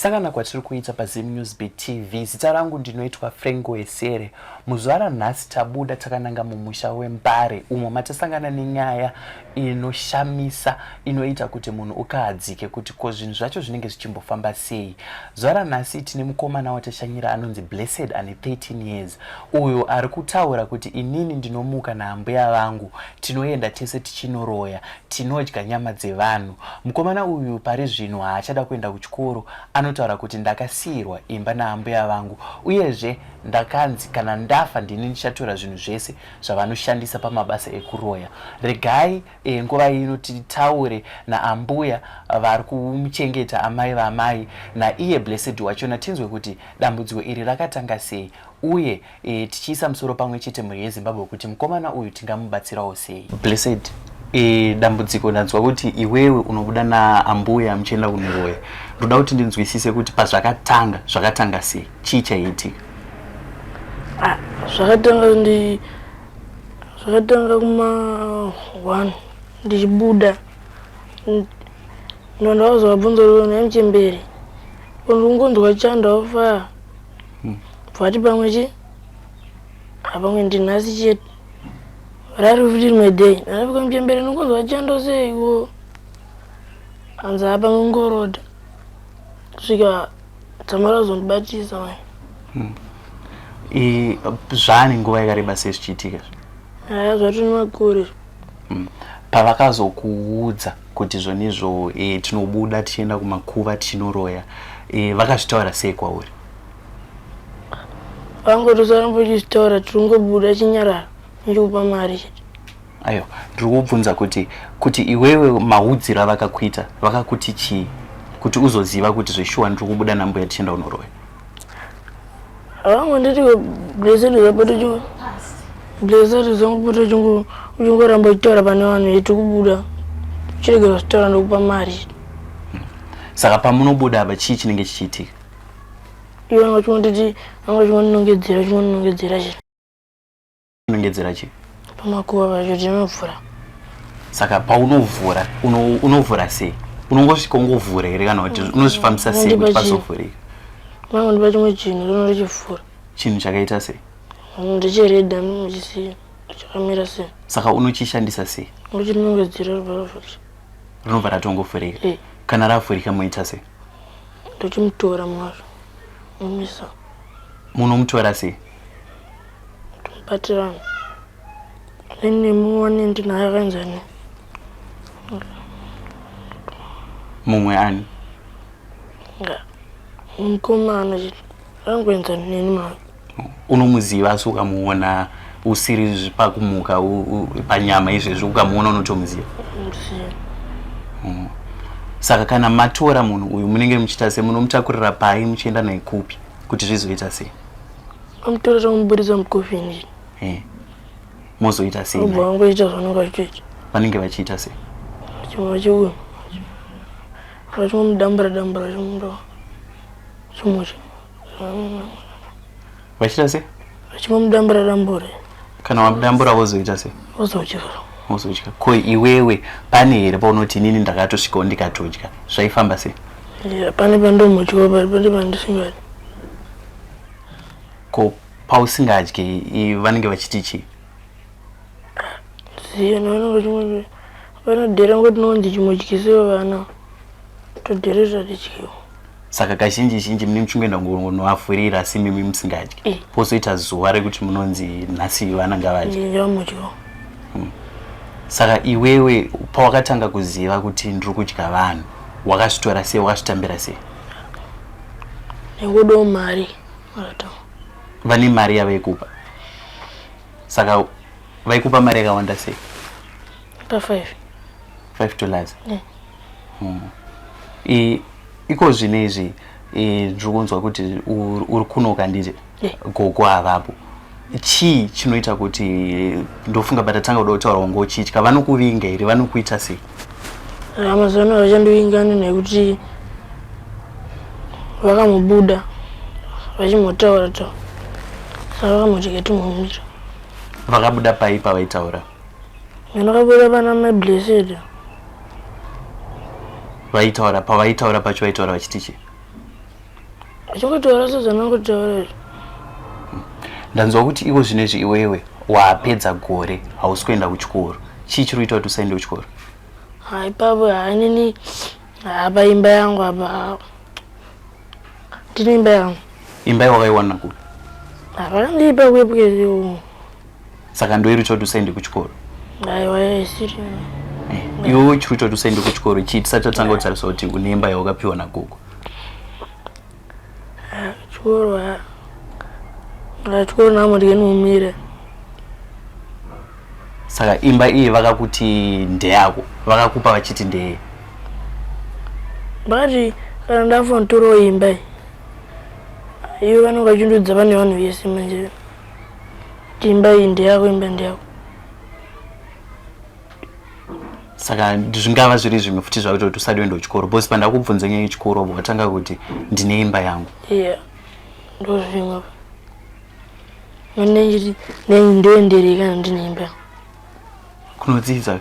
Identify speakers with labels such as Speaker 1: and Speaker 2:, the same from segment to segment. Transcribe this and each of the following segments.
Speaker 1: Kusangana kwatiri kuita paZim News Beat TV, zita rangu ndinoitwa Frank Wesere. Muzuva ranhasi tabuda takananga mumusha weMbare umo matasangana nenyaya inoshamisa inoita kuti munhu ukahadzike kuti ko zvinhu zvacho zvinenge zvichimbofamba sei. Zuva ranhasi tine mukomana watashanyira anonzi Blessed ane 13 years uyo ari kutaura kuti inini ndinomuka naambuya vangu tinoenda tese tichinoroya tinodya nyama dzevanhu. Mukomana uyu pari zvino haachada kuenda kuchikoro anotaura kuti ndakasiirwa imba naambuya vangu uyezve ndakanzi kana ndafa ndini ndichatora zvinhu zvese zvavanoshandisa pamabasa ekuroya. Regai e, nguva ino titaure naambuya vari kumuchengeta amai vaamai naiye Blessed wachona tinzwe kuti dambudziko iri rakatanga sei uye e, tichiisa musoro pamwe chete mhuri yezimbabwe kuti mukomana uyu tingamubatsirawo sei. Blessed, e, dambudziko ndanzwa kuti iwewe unobuda naambuya muchienda kunoroya. Ndoda kuti ndinzwisise kuti pazvakatanga zvakatanga sei, chii chaiitika?
Speaker 2: Ah, zvakatanga ndi zvakatanga kuma 1 ndichibuda ndondavazovabvunza kuti nhai muchembere kungonzwa chando wafaya Vati pamwe chi apamwe ndinhasi chete rari futi rimwe day ndakafika muchembere ndinongonzwa chando seiwo hanzi apa ngoroda kusvika dzamara kuzondibatisa mai
Speaker 1: hmm. Zvaane nguva yakareba sei zvichiitika
Speaker 2: haya zvatine makore
Speaker 1: hmm. Pavakazokuudza kuti zvonizvo e, tinobuda tichienda kumakuva tichinoroya e, vakazvitaura sei kwauri?
Speaker 2: Vangotosara uchizvitaura tiringobuda chinyarara ndichikupa mari chete.
Speaker 1: Aiwa, ndiri kubvunza kuti kuti iwewe maudziro avakakuita vakakuti chii kuti uzoziva kuti zveshuwa ndiri kubuda nambuya tichienda kunoroya?
Speaker 2: Vangonditi Blessed zapota chingo Blessed zangopota chingo uchingoramba uchitaura pane vanhu eti kubuda chiregera kuzvitaura ndokupa mari.
Speaker 1: Saka pamunobuda apa chii chinenge chichiitika?
Speaker 2: Iwe anga chingonditi anga chingondinongedzera chingondinongedzera chi.
Speaker 1: Nongedzera chi?
Speaker 2: Pamakuva pacho tinovhura.
Speaker 1: Saka paunovhura unovhura sei? Unongosvika ungovhura here kana kuti unozvifambisa sei kuti pazovhurika?
Speaker 2: Vanondipa chimwe chinhu ndinochivhura.
Speaker 1: Chinhu chakaita sei?
Speaker 2: Ndichiredha muchisiya chakamira sei.
Speaker 1: Saka unochishandisa sei?
Speaker 2: Ndochinongedzera robva ravhurika.
Speaker 1: Rinobva ratongovhurika. Eh. Kana ravhurika moita sei?
Speaker 2: Ndochimutora mwazvo. Mumisa.
Speaker 1: Munomutora sei?
Speaker 2: Tomubatirana. Nene muone ndinaye akaenzani.
Speaker 1: Mumwe ani?
Speaker 2: Mukomana chete. Angoenzana neni mwana.
Speaker 1: Unomuziva asi ukamuona usiri pakumuka panyama izvezvi ukamuona unotomuziva? Mm. Saka kana matora munhu uyu munenge muchiita sei? Munomutakurira pai muchienda naye kupi kuti zvizoita sei?
Speaker 2: Amutora tomuburitsa mukofini.
Speaker 1: Eh. Mozoita sei?
Speaker 2: Obva vangoita zvavanenge vachiita.
Speaker 1: Vanenge vachiita sei?
Speaker 2: Vachiuya. Vachimudambura dambura vachimurova. Chimuchi.
Speaker 1: Vachiita sei?
Speaker 2: Vachimudambura dambura.
Speaker 1: Kana wamudambura vozoita sei?
Speaker 2: Vozodya.
Speaker 1: Vozodya. Ko iwewe pane here paunoti inini ndakatosvikawo ndikatodya? Zvaifamba sei?
Speaker 2: Yeah, pane pandomudyawo pari pane pandisingadyi.
Speaker 1: Ko pausingadyi vanenge vachiti chii?
Speaker 2: Ziya vanenge vanodhera ngoti nonzi chimudyisewo vana todherera tidyiwo.
Speaker 1: Saka kazhinji zhinji mune muchingoenda kunoavhurira asi mimi musingadyi eh. Pozoita zuva rekuti munonzi nhasi vana ngavadye.
Speaker 2: Ngavamudyiwo.
Speaker 1: Hmm. Saka iwewe pawakatanga kuziva kuti ndiri kudya vanhu wakazvitora sei wakazvitambira sei?
Speaker 2: Nekudawo mari.
Speaker 1: Vane mari yavaikupa saka vaikupa mari yakawanda sei?
Speaker 2: Pa 5.
Speaker 1: $5. Yeah. Hmm. Iko zvino izvi ndiri kunzwa kuti uri kunoka nditi yeah. Gogo havapo chii chinoita kuti ndofunga patatanga kuda kutaura wanga uchitya vanokuvinga here vanokuita sei?
Speaker 2: Mazuva ano havachandivingani nekuti vakamubuda vachimbotaura taura saka vakamuti ketimumira.
Speaker 1: Vakabuda pai pavaitaura?
Speaker 2: Vakabuda pana mai Blessed.
Speaker 1: Vaitaura pavaitaura pacho vaitaura vachiti chii?
Speaker 2: Achingotaura sezvanangotaura izvi.
Speaker 1: Ndanzwa kuti iko zvinezvi iwewe wapedza gore hausi kuenda kuchikoro. Chii chiri kuita kuti usaende kuchikoro?
Speaker 2: Ha ipapo hainini hapa imba yangu apa ndine imba yangu.
Speaker 1: Imba wakaiwana kupi?
Speaker 2: Vakandipa kuepukezi umu.
Speaker 1: Saka ndoiri kuita kuti usaende kuchikoro?
Speaker 2: Aiwa isiri.
Speaker 1: Eh, iwe chiri kuita kuti usaende kuchikoro chii tisati tatanga kutarisa kuti une imba yawakapiwa nagogo?
Speaker 2: Chikoro ha. Chikoro namo ndinomira.
Speaker 1: Saka imba iyi vakakuti ndeyako, vakakupa vachiti ndeye.
Speaker 2: Vakati kana ndafa nditorewo imba iyi. Ivo vanenge vachindudza pane vanhu vese manje. Kuti imba iyi ndeyako, imba ndeyako.
Speaker 1: Saka zvingava zviri zvimwe futi zvakuti kuti usadi kuenda kuchikoro because pandakubvunza nyaya yechikoro wabva watanga kuti ndine imba yangu.
Speaker 2: Yeah, ndozvimwe. Nendiri ndoenderei kana ndine imba yangu.
Speaker 1: Kunodzidza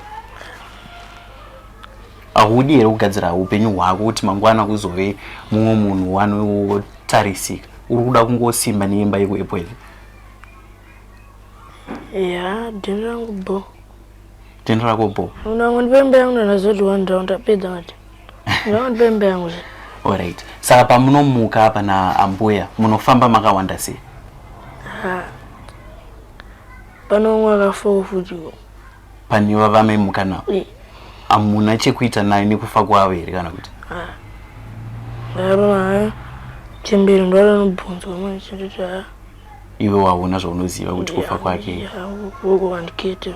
Speaker 1: haudi here kugadzira upenyu hwako kuti mangwana kuzove mumwe munhu wanotarisika? Uri kuda kungosimba neimba yekuEpworth?
Speaker 2: Ya, deni rangu bho.
Speaker 1: Deni rako bho.
Speaker 2: Unango ndipe imba yangu ndazoti one round tapedza mati. Unango ndipe imba yangu zve.
Speaker 1: Alright. Saka pamunomuka apa na ambuya munofamba makawanda sei?
Speaker 2: Ha. Pano umwe akafawo futi ko.
Speaker 1: Pane vamaimuka navo? Eh. Hamuna chekuita naye nekufa kwavo here kana kuti?
Speaker 2: Ha. Ndaro chembere ndo anobvunzwa manje ndoti ha.
Speaker 1: Iwe waona zvaunoziva kuti kufa kwake.
Speaker 2: Gogo vandikete.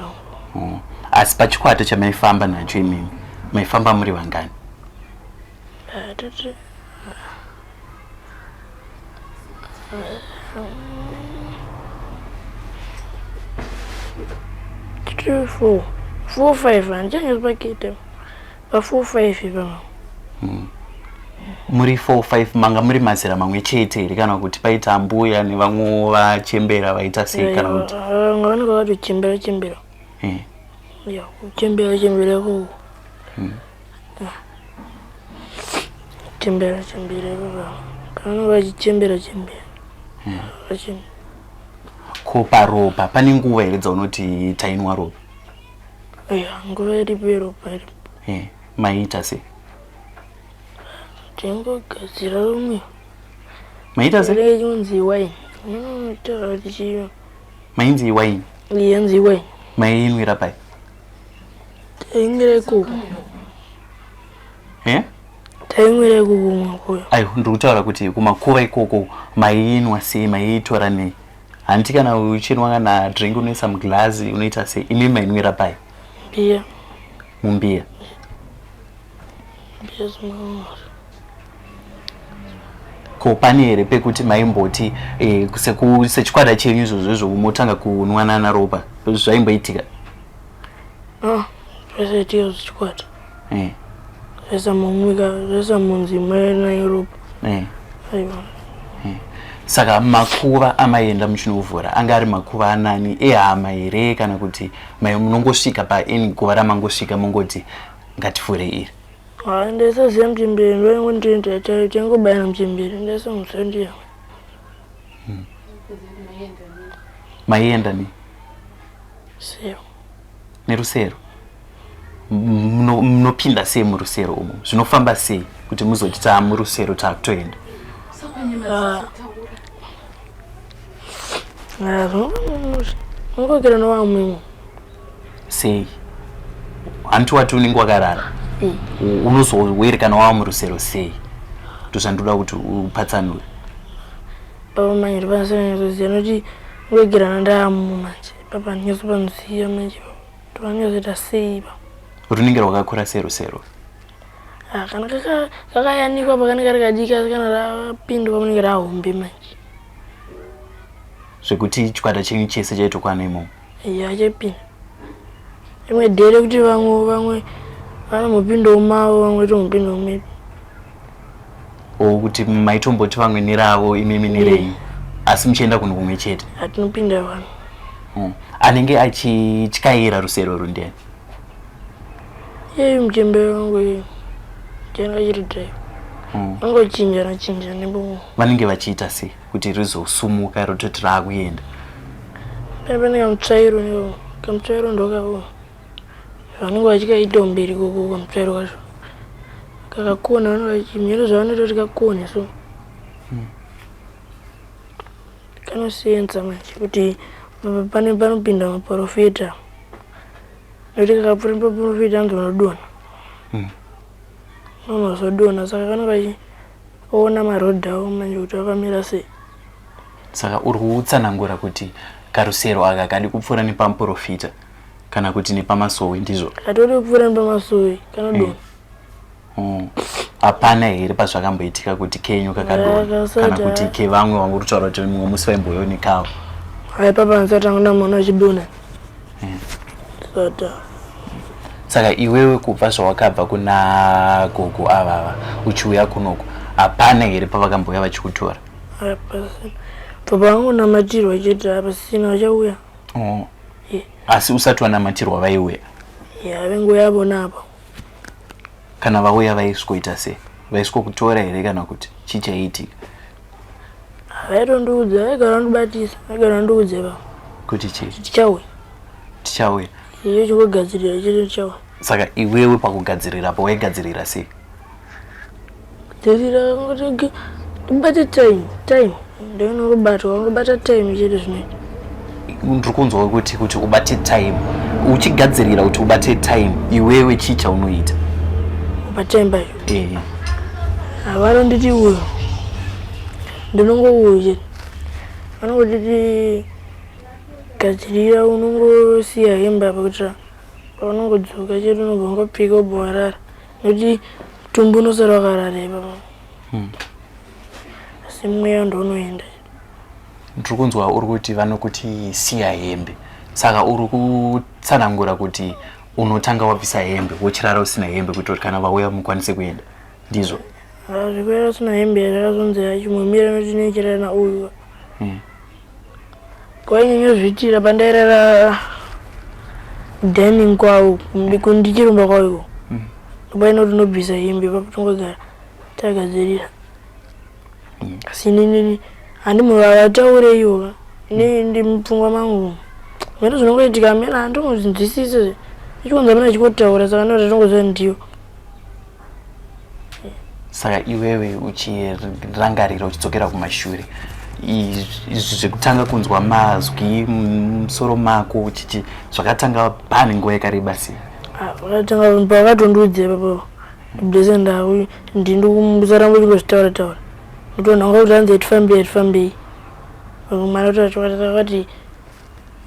Speaker 1: Oh. Asi pachikwata chamaifamba nacho imimi maifamba muri vangani?
Speaker 2: Tati three four four five handichanyatsi pakete pa 4 5 ipapa.
Speaker 1: Muri 4 5 manga muri mazera mamwe chete here kana kuti paita ambuya nevamwe vachembera vaita sei kana kuti?
Speaker 2: Vamwe vanenge vakatochembera chembera. Ya, kuchembera chembera ikoko. Chembera chembera ipapa. Vanenge vachichembera chembera. Vachembera.
Speaker 1: Ko paropa pane nguva here dzaunoti tainwa ropa?
Speaker 2: Ya, nguva iripo yeropa iripo.
Speaker 1: Maiita sei?
Speaker 2: Taingogadzira rumwe.
Speaker 1: Maita sei?
Speaker 2: Inenge ichinzi wine. Unotaura kuti chiyo.
Speaker 1: Mainzi wine?
Speaker 2: Yanzi wine.
Speaker 1: Mainwira pai?
Speaker 2: Tainwira ikoko.
Speaker 1: Eh?
Speaker 2: Tainwira ikoko kumakuva.
Speaker 1: Aiwa, ndiri kutaura kuti kumakuva ikoko maiinwa sei, maiitora nei? Hanti kana uchinwa kana drink unoisa muglazi unoita sei? Imi mainwira pai?
Speaker 2: Mbiya.
Speaker 1: Mumbiya.
Speaker 2: Mbiya dzimwe.
Speaker 1: Ko pane here pekuti maimboti sechikwata chenyu izvozvo izvo motanga kunwanana ropa zvaimboitika?
Speaker 2: Ah, zvaisaitika zvechikwata. Zvaisamumwika, zvaisamunzi mai ropa. Aiwa.
Speaker 1: Saka makuva amaienda muchinovhura anga ari makuva anani, ehama here kana kuti mai munongosvika paeni guva ramangosvika mongoti ngativhure iri?
Speaker 2: Ah, ndaisaziva muchembere, ndoingondienda taingobayana muchembere, ndaisamuziva.
Speaker 1: Maienda nei?
Speaker 2: Rusero.
Speaker 1: Nerusero? Munopinda sei murusero umu? Zvinofamba sei kuti muzoti taa murusero taakutoenda?
Speaker 2: Unongokera nevamwe.
Speaker 1: Sei? Hanti wati unenge wakarara? Unozoweri kana wava murusero sei? Ndozvandoda kuti upatsanure.
Speaker 2: Papa manje ndopandisanyatsoziva nekuti ngogerana ndaamu manje. Papa handinyatsopanoziva manje. Ndopandinyazoita sei pa.
Speaker 1: Runenge rwakakura sei rusero?
Speaker 2: Ah, kana kakayanikwa pakanenge kari kadiki asi kana rapindwa panenge rahombe manje.
Speaker 1: Zvekuti chikwata chenyu chese chaitokwana imomo?
Speaker 2: Ya, chaipinda. Rimwe dhere kuti vamwe vamwe vanombopindawo mavo vamwe tombopindawo medu.
Speaker 1: O kuti maitomboti vamwe neravo imimi nerenyu asi muchienda kunhu kumwe chete?
Speaker 2: Hatinopinda vanhu.
Speaker 1: Anenge achityaira rusero urwu ndiani?
Speaker 2: Iyeyu muchembere wangu iyeyu. Ndiye achiri driver. Vangochinjana chinjana nebo.
Speaker 1: Vanenge vachiita sei kuti rizosumuka rototi raakuenda?
Speaker 2: Pane kamutsvairo neko, kamutsvairo ndokako vanenge vachikaita kumberi ikoko kamutsvairo kacho kakakona vanenge vachimheno zvavanoita kuti kakone so kanosenza manje kuti pane panopinda maporofita nekuti kakapfuura maporofita anzi unodonha unozodonha saka kanenge kachiona marodhi avo manje kuti akamira sei.
Speaker 1: Saka uri kutsanangura kuti karusero aka kadi kupfuura nepamuporofita kana kuti nepamasowe, ndizvo?
Speaker 2: Katodi kupfuura nepamasowe, kanodonha.
Speaker 1: Hapana here pazvakamboitika kuti kenyu kakadonha kana kuti kevamwe vanga uri kutaura kuti mumwe musi vaimboonekawo?
Speaker 2: Hai, papa ndisati anga ndamuona achidonha. Sata.
Speaker 1: Saka iwewe kubva zvawakabva kuna gogo avava uchiuya kunoku, hapana here pavakambouya vachikutora?
Speaker 2: Hapasina. Baba vangu namatirwa chete, hapasina vachauya.
Speaker 1: Oh. Asi usati wanamatirwa vaiuya?
Speaker 2: Ya, venguya vona apa.
Speaker 1: Kana vauya vaisvikoita sei? Vaisvikokutora here kana kuti chii chaiitika?
Speaker 2: Vaitondiudza, vaigara vandibatisa, vaigara vandiudza ipapo.
Speaker 1: Kuti chii?
Speaker 2: Tichauya.
Speaker 1: Tichauya.
Speaker 2: Iyo chingogadzirira chete, tichauya.
Speaker 1: Saka iwewe pakugadzirirapo waigadzirira sei?
Speaker 2: Gadzirira ngoti ndibate time, time ndinokubatwa, ungobata time chete zvinoita.
Speaker 1: Ndiri kunzwa kuti ubate time, uchigadzirira kuti ubate time, iwewe chii chaunoita?
Speaker 2: Patime pacho havanonditi uyo, ndinongouyu chete. Vanongotiti gadzirira, unongosiya hembe apa kuitira paunongodzoka chete unobva wangopfeka wobva warara, nekuti mutumbi unosara wakarara ipapo, asi mweya ndounoenda.
Speaker 1: Ndiri kunzwa uri kuti vanokuti siya hembe, saka uri kutsanangura kuti unotanga wabvisa hembe wochirara usina hembe kuitira kuti kana vauya mukwanise kuenda, ndizvo?
Speaker 2: Zvikurara usina hembe zvakazonzi chimwe noti nechirara nauyu. Kwainyanyozviitira pandairara dining kwavo kundichirumba kwavo iko, ndopainoti unobvisa hembe ipapo, tongogara tagadzirira. Asi inini handimuvataure ivo, ndi mupfungwa mangu mene zvinongoitika mene handingozinzwisise ichikonza mene achikotaura, saka ndoti tongoziva ndiyo.
Speaker 1: Saka iwewe uchirangarira uchidzokera kumashure, izvi zvekutanga kunzwa mazwi mumusoro mako uchichi zvakatanga pane nguva yakareba sei?
Speaker 2: Vakatanga pavakatondiudza ipapo blese ndau ndindikusaramba uchingozvitaura taura, utonhanga kuti hanzi hatifambei, hatifambei. Mwana kuti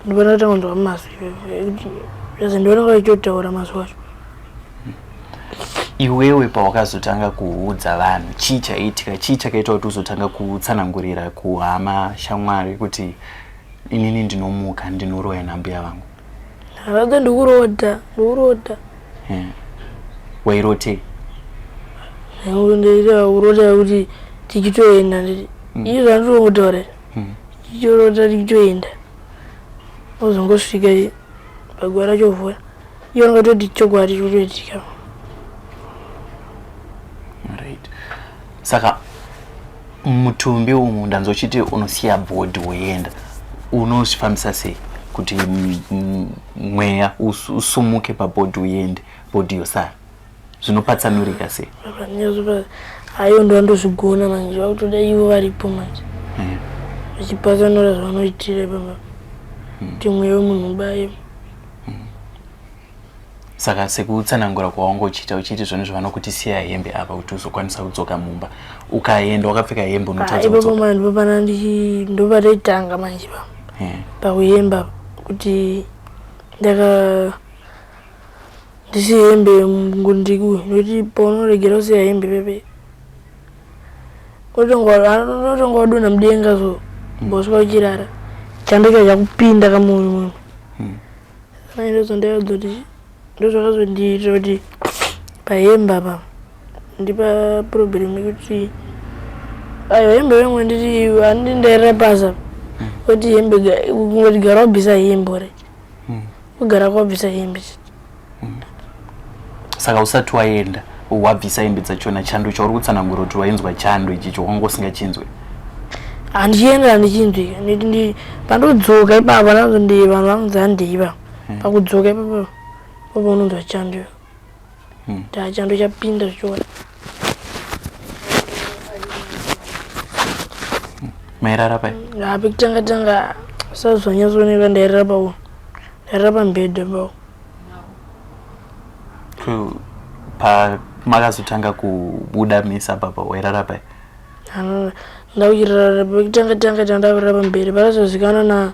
Speaker 2: ndipana kutanga kunzwa mazwi zvese, ndionanga vachitotaura mazwi acho.
Speaker 1: Iwewe pawakazotanga kuudza vanhu, chii chaiitika? Chii chakaita kuti uzotanga kutsanangurira kuhama, shamwari kuti inini ndinomuka ndinoroya nambuya vangu?
Speaker 2: Havadza ndikurota, ndikurota.
Speaker 1: Wairotei?
Speaker 2: Ndaita kurota kuti tichitoenda, nditi izvo zvandiri tichitorota tichitoenda, ozongosvika pagwara chovhura, iyo angatoti chokwadi chikutoitika.
Speaker 1: Right, saka mutumbi umu ndanzwa uchiti unosiya bhodhi woenda, unozvifambisa sei kuti mweya usumuke pabhodhi uende, bhodhi yosara? Zvinopatsanurika sei?
Speaker 2: Aiyo ndo andozvigona manje, vakutoda ivo varipo manje vachipatsanura zvavanoitira ipapa kuti mweya wemunhu ubaye.
Speaker 1: Saka sekutsanangura kwawanga uchiita uchiti zvonizvo zvavanokuti siya hembe apa kuti uzokwanisa kudzoka mumba, ukaenda wakapfeka hembe unotadza
Speaker 2: Ipapo
Speaker 1: kudzoka?
Speaker 2: Manje ndopana ndopataitanga manje pa pakuhemba kuti ndaka ndisiye hembe ngundiku, nekuti paunoregera kusiya hembe pepe unotonga wadonha mudenga, so boswa uchirara chando chacho chakupinda kamunhu munhu. Saka ndozondakazoti ndozvakazondiitira kuti pahembe apa ndipa problem yekuti aiwa hembe vemwe nditi handi ndairara pasi apa, kuti hembe kungoti gara wabvisa hembe ore kugara kwabvisa hembe chete.
Speaker 1: Saka usati waenda Wabvisa hembe dzachona chando chauri kutsanangura kuti wainzwa chando ichicho wanga usingachinzwe?
Speaker 2: Handichienda handichinzwi nekuti pandodzoka ipapa nanzo ndi vanhu vanonzi handei ipapa hmm. pakudzoka ipapa papa unonzwa chando hmm. ta chando chapinda zvichiona
Speaker 1: hmm. mairara pai
Speaker 2: ha pekutanga tanga sazonyatsooneka ndairara pawo ndairara pamubhedha pawo
Speaker 1: Pamakazotanga kubuda mese apapa wairara pai?
Speaker 2: Ndakuchirara pekutanga tanga tanga ndakurara pamberi pakazozikanwa na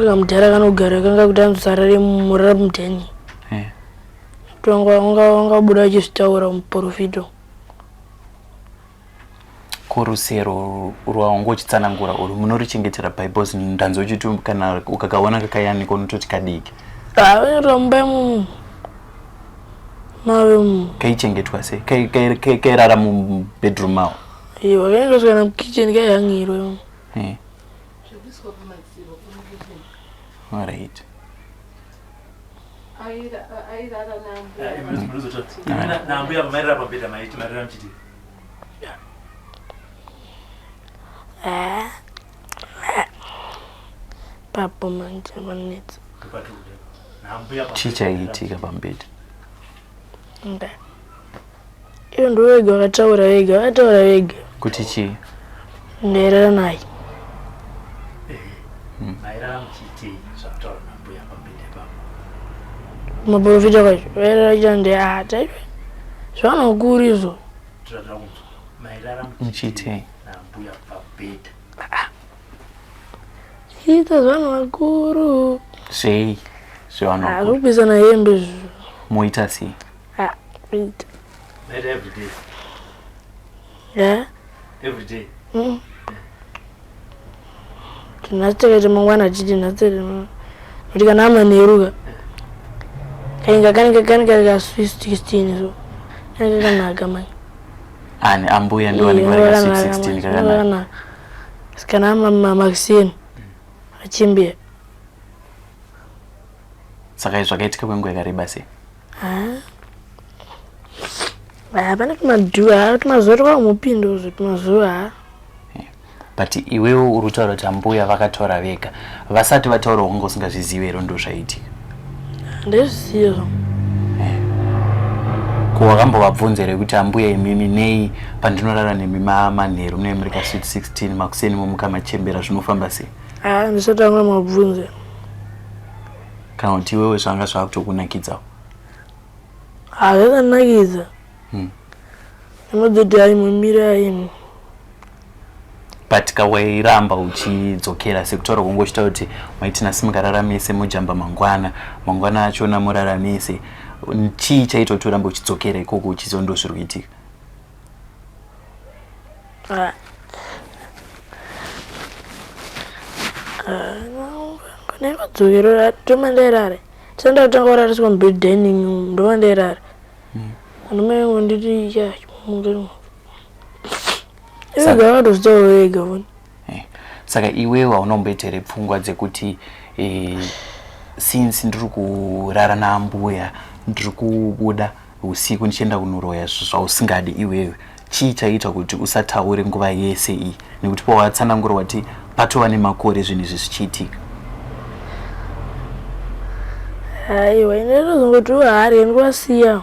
Speaker 2: kamudhara kanogara kanga kuti anzosarare murara mudheni eh. Wanga wabuda uchizvitaura muprofito.
Speaker 1: Ko rusero rwaunga uchitsanangura urwu munorichengetera pai because ndanzwa uchiti kana ukakaona kakayanikwa unototi kadiki.
Speaker 2: Ramba imomo mave umu.
Speaker 1: Kaichengetwa sei? Kairara mubedroom mawo?
Speaker 2: Iwa kainge kana mukitchen kaihangirwa imomo.
Speaker 1: Eh. Alright.
Speaker 3: Nambuya mairara pamubhedha maiti mairara muchiti
Speaker 2: papo manje panetsa.
Speaker 1: Chii chaiitika pamubhedha?
Speaker 2: Iyo ndivo vega vakataura vega, vakataura vega.
Speaker 1: Kuti chii?
Speaker 2: Ndairara naye.
Speaker 3: Hmm. Mairara muchiitei zvakutaura nambuya pamberi ipapo?
Speaker 2: Maprofita kwacho vairara chande ah taive zvavanhu vakuru izvo.
Speaker 3: Tinoda kunzwa mairara
Speaker 1: muchiitei
Speaker 3: nambuya pabhedha?
Speaker 2: Chiita zvavanhu vakuru.
Speaker 1: Zvei zvevanhu
Speaker 2: vakuru? Zvekubvisana hembe izvo.
Speaker 1: Moita sei?
Speaker 2: Ah, wait.
Speaker 3: Not every day.
Speaker 2: Yeah.
Speaker 3: Every day.
Speaker 2: Nhasi takaita mangwana achiti nhasi kuti kana amanheru ka kainga kanenge kanenge kari ka sweet 16 so kanenge kakanaka manje.
Speaker 1: Ani ambuya ndiwo vanenge vari ka sweet 16 kakanaka.
Speaker 2: Asi kana amakuseni achimbira.
Speaker 1: Saka izvi zvakaitika kwenguva yakareba sei?
Speaker 2: Ah, pane tumadhuva tumazuva twakamupinda uzvo tumazuva
Speaker 1: but iwewe uri kutaura kuti ambuya vakataura vega vasati vataura wanga usingazvizivi here ndo zvaiitika
Speaker 2: ndezviziva zvangu
Speaker 1: eh. ko wakambovabvunza here kuti ambuya imimi nei pandinorara nemi manheru munee muri kasweet 16 makuseni momuka machembera zvinofamba sei
Speaker 2: ah, ndisati anga mabvunze
Speaker 1: Kana kuti iwewe zvanga zvakutokunakidzawo?
Speaker 2: Ah, zvakanakidza. Hmm. Nemadhodhi ayi mumiri ayi.
Speaker 1: But ka wairamba uchidzokera sekutaura kwangu uchitaura kuti maiti nhasi mukararamise mojamba mangwana, mangwana achona muraramise. Chii chaita kuti urambe uchidzokera ikoko uchiziva ndozviri kuitika?
Speaker 2: Ah. Ndakadzokera ndoma ndairara. Tisanda kutanga kurariswa mubed dining room ndoma ndairara. Anhu mai vangu nditi ya chimuka. Iwe wakatozvitaura wega vona.
Speaker 1: Eh, saka iwewe haunomboita here pfungwa dzekuti eh, since ndiri kurara naambuya ndiri kubuda usiku ndichienda kunoroya zvausingadi iwewe chii chaiita kuti usataure nguva yese iyi nekuti pawatsanangura wati patova nemakore zvinhu izvi zvichiitika
Speaker 2: aiwa ine ndozongoti hari ndovasiya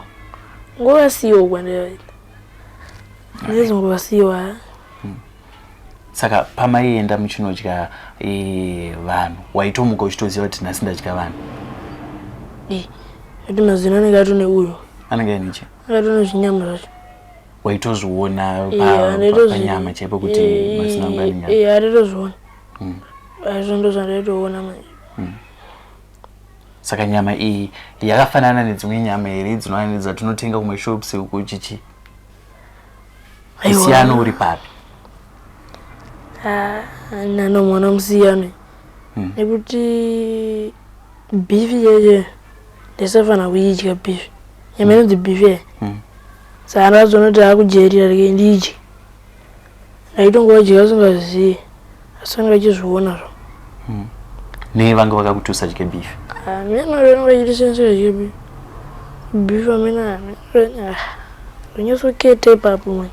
Speaker 2: ngovasiya uko ndizongovasiwa
Speaker 1: hmm. Saka pamaienda muchinodya e, vanhu waitomuka uchitoziva kuti nhasi ndadya vanhu?
Speaker 2: Kuti mazino anenge atone uyo.
Speaker 1: Anenge aine chii?
Speaker 2: Anenge atone zvinyama zvacho.
Speaker 1: Waitozviona panyama chaipo kuti mazino angu ane nyama?
Speaker 2: Ee, aitozviona. Hmm. Azvo ndozvandaitoona manje.
Speaker 1: Hmm. Saka nyama iyi yakafanana nedzimwe nyama here dzinowanidza dzatinotenga kumashops uko chichi? Musiyano uri papi?
Speaker 2: Ah, nanomona musiyano hmm. nekuti beef chaicho ndaisafanira kuidya beef nyama inonzi beef ye hmm. saka ndazoona kuti akujairira reke ndidye ndaitongodya usingazivi asi vanga vachizviona zvo
Speaker 1: hmm. Nei vanga vakakuti usadye beef?
Speaker 2: Ah, mina vanenge vachiti sensedye beef. Beef amena zvinyatsoketa ipapo mani.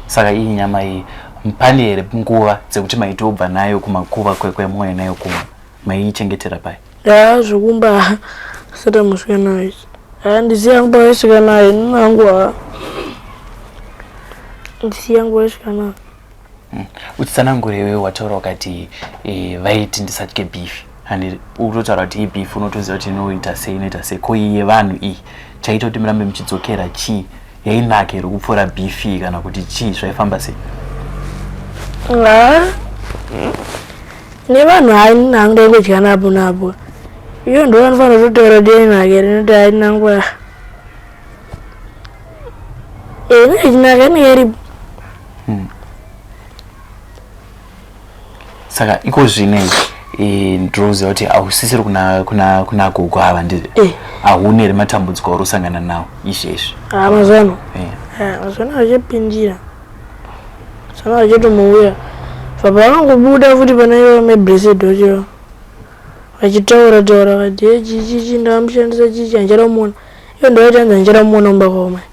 Speaker 1: Saka iyi nyama iyi pane here nguva dzekuti maitobva nayo kumakuva kwemwoyo nayo kumba maiichengetera pai?
Speaker 2: Haa zvekumba asati amusvika nayo izvi. Haa ndisiya yangu pawaisvika nayo ini nangu haa ndisiya yangu pawaisvika nayo.
Speaker 1: Uchitsanangura iwewe wataura ukati eh, vaiti ndisatye beef and ukutotaura kuti iyi beef unotoziva kuti inoita sei inoita sei ko iyi yevanhu iyi chaita kuti murambe muchidzokera chii yainaka here kupfuura beef iyi kana kuti chii zvaifamba sei?
Speaker 2: Haa nevanhu hayi nangu ndaingodya napo napo iyo ndo vanofanira kutotaura kuti yainaka here nekuti hayi nangu inenge ichinaka inenge iripo.
Speaker 1: Saka iko zvino izvi eh, ndinoziva kuti hausisiri kuna, kuna, kuna gogo ava ndizvo
Speaker 2: Eh.
Speaker 1: hauna here matambudziko auri kusangana nawo izvezvi?
Speaker 2: Haa mazuva ano
Speaker 1: Eh.
Speaker 2: Ah, mazuva ano achapindira mazuva ano achatomouya bva pavangobuda futi pana ivo mablessed vacho vachitaura taura vati "Eh, chi chi chi ndavamushandisa chi chi handichada kumuona iyo ndovaiti hanzi handichada kumuona mumba kwavo mai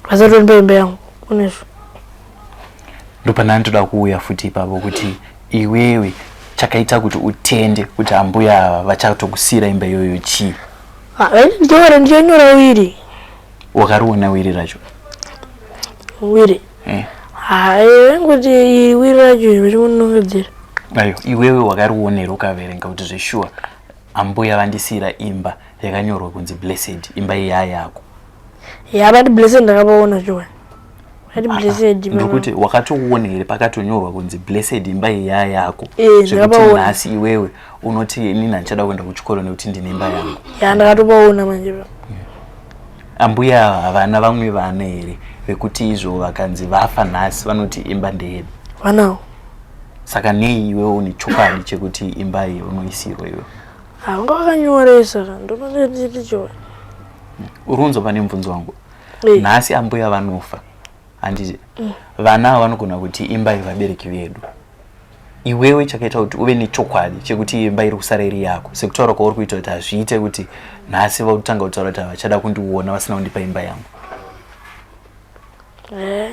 Speaker 2: vasatori paimba yangu kunezvo.
Speaker 1: Ndopana ndoda kuuya futi ipapo kuti iwewe chakaita kuti utende kuti ambuya ava vachatokusiyira imba iyoyo chii?
Speaker 2: Ah, vaiti ndichanyora ndichanyora wiri.
Speaker 1: Wakariona wiri racho?
Speaker 2: Wiri.
Speaker 1: Eh.
Speaker 2: Hayi vaingoti iri wiri racho vachingonongedzera.
Speaker 1: Ayo, iwewe wakariona here ukaverenga kuti zveshuwa ambuya vandisiyira imba yakanyorwa kunzi Blessed, imba iyi yayako?
Speaker 2: Ya vati Blessed ndakapaona shuwa. Vati Blessed.
Speaker 1: Ndikuti wakatoona here pakatonyorwa kunzi Blessed imba iyi yayako?
Speaker 2: Eh,
Speaker 1: Zvekuti
Speaker 2: ndakapaona.
Speaker 1: nhasi iwewe unoti inini handichada kuenda kuchikoro nekuti ndine imba yangu.
Speaker 2: Ya ndakatopaona manje.
Speaker 1: Ambuya havana vamwe vana here vekuti izvo vakanzi vafa nhasi vanoti imba ndeyedu?
Speaker 2: Vanawo.
Speaker 1: Saka nei iwewe une chokwadi chekuti imba iyi unoisirwa iwewe?
Speaker 2: Havanga vakanyoresa ka ndononge ndichiti chokwadi.
Speaker 1: Uri kunzwa pane mubvunzo wangu?
Speaker 2: Eh.
Speaker 1: Nhasi ambuya vanofa handiti? Vana ava vanogona kuti imba yevabereki vedu. Iwewe chakaita kuti uve nechokwadi chekuti imba iri kusara iri yako sekutaura kwauri kuita kuti hazviite kuti nhasi vakutanga kutaura kuti havachada kundiona vasina kundipa imba yangu.
Speaker 2: Eh.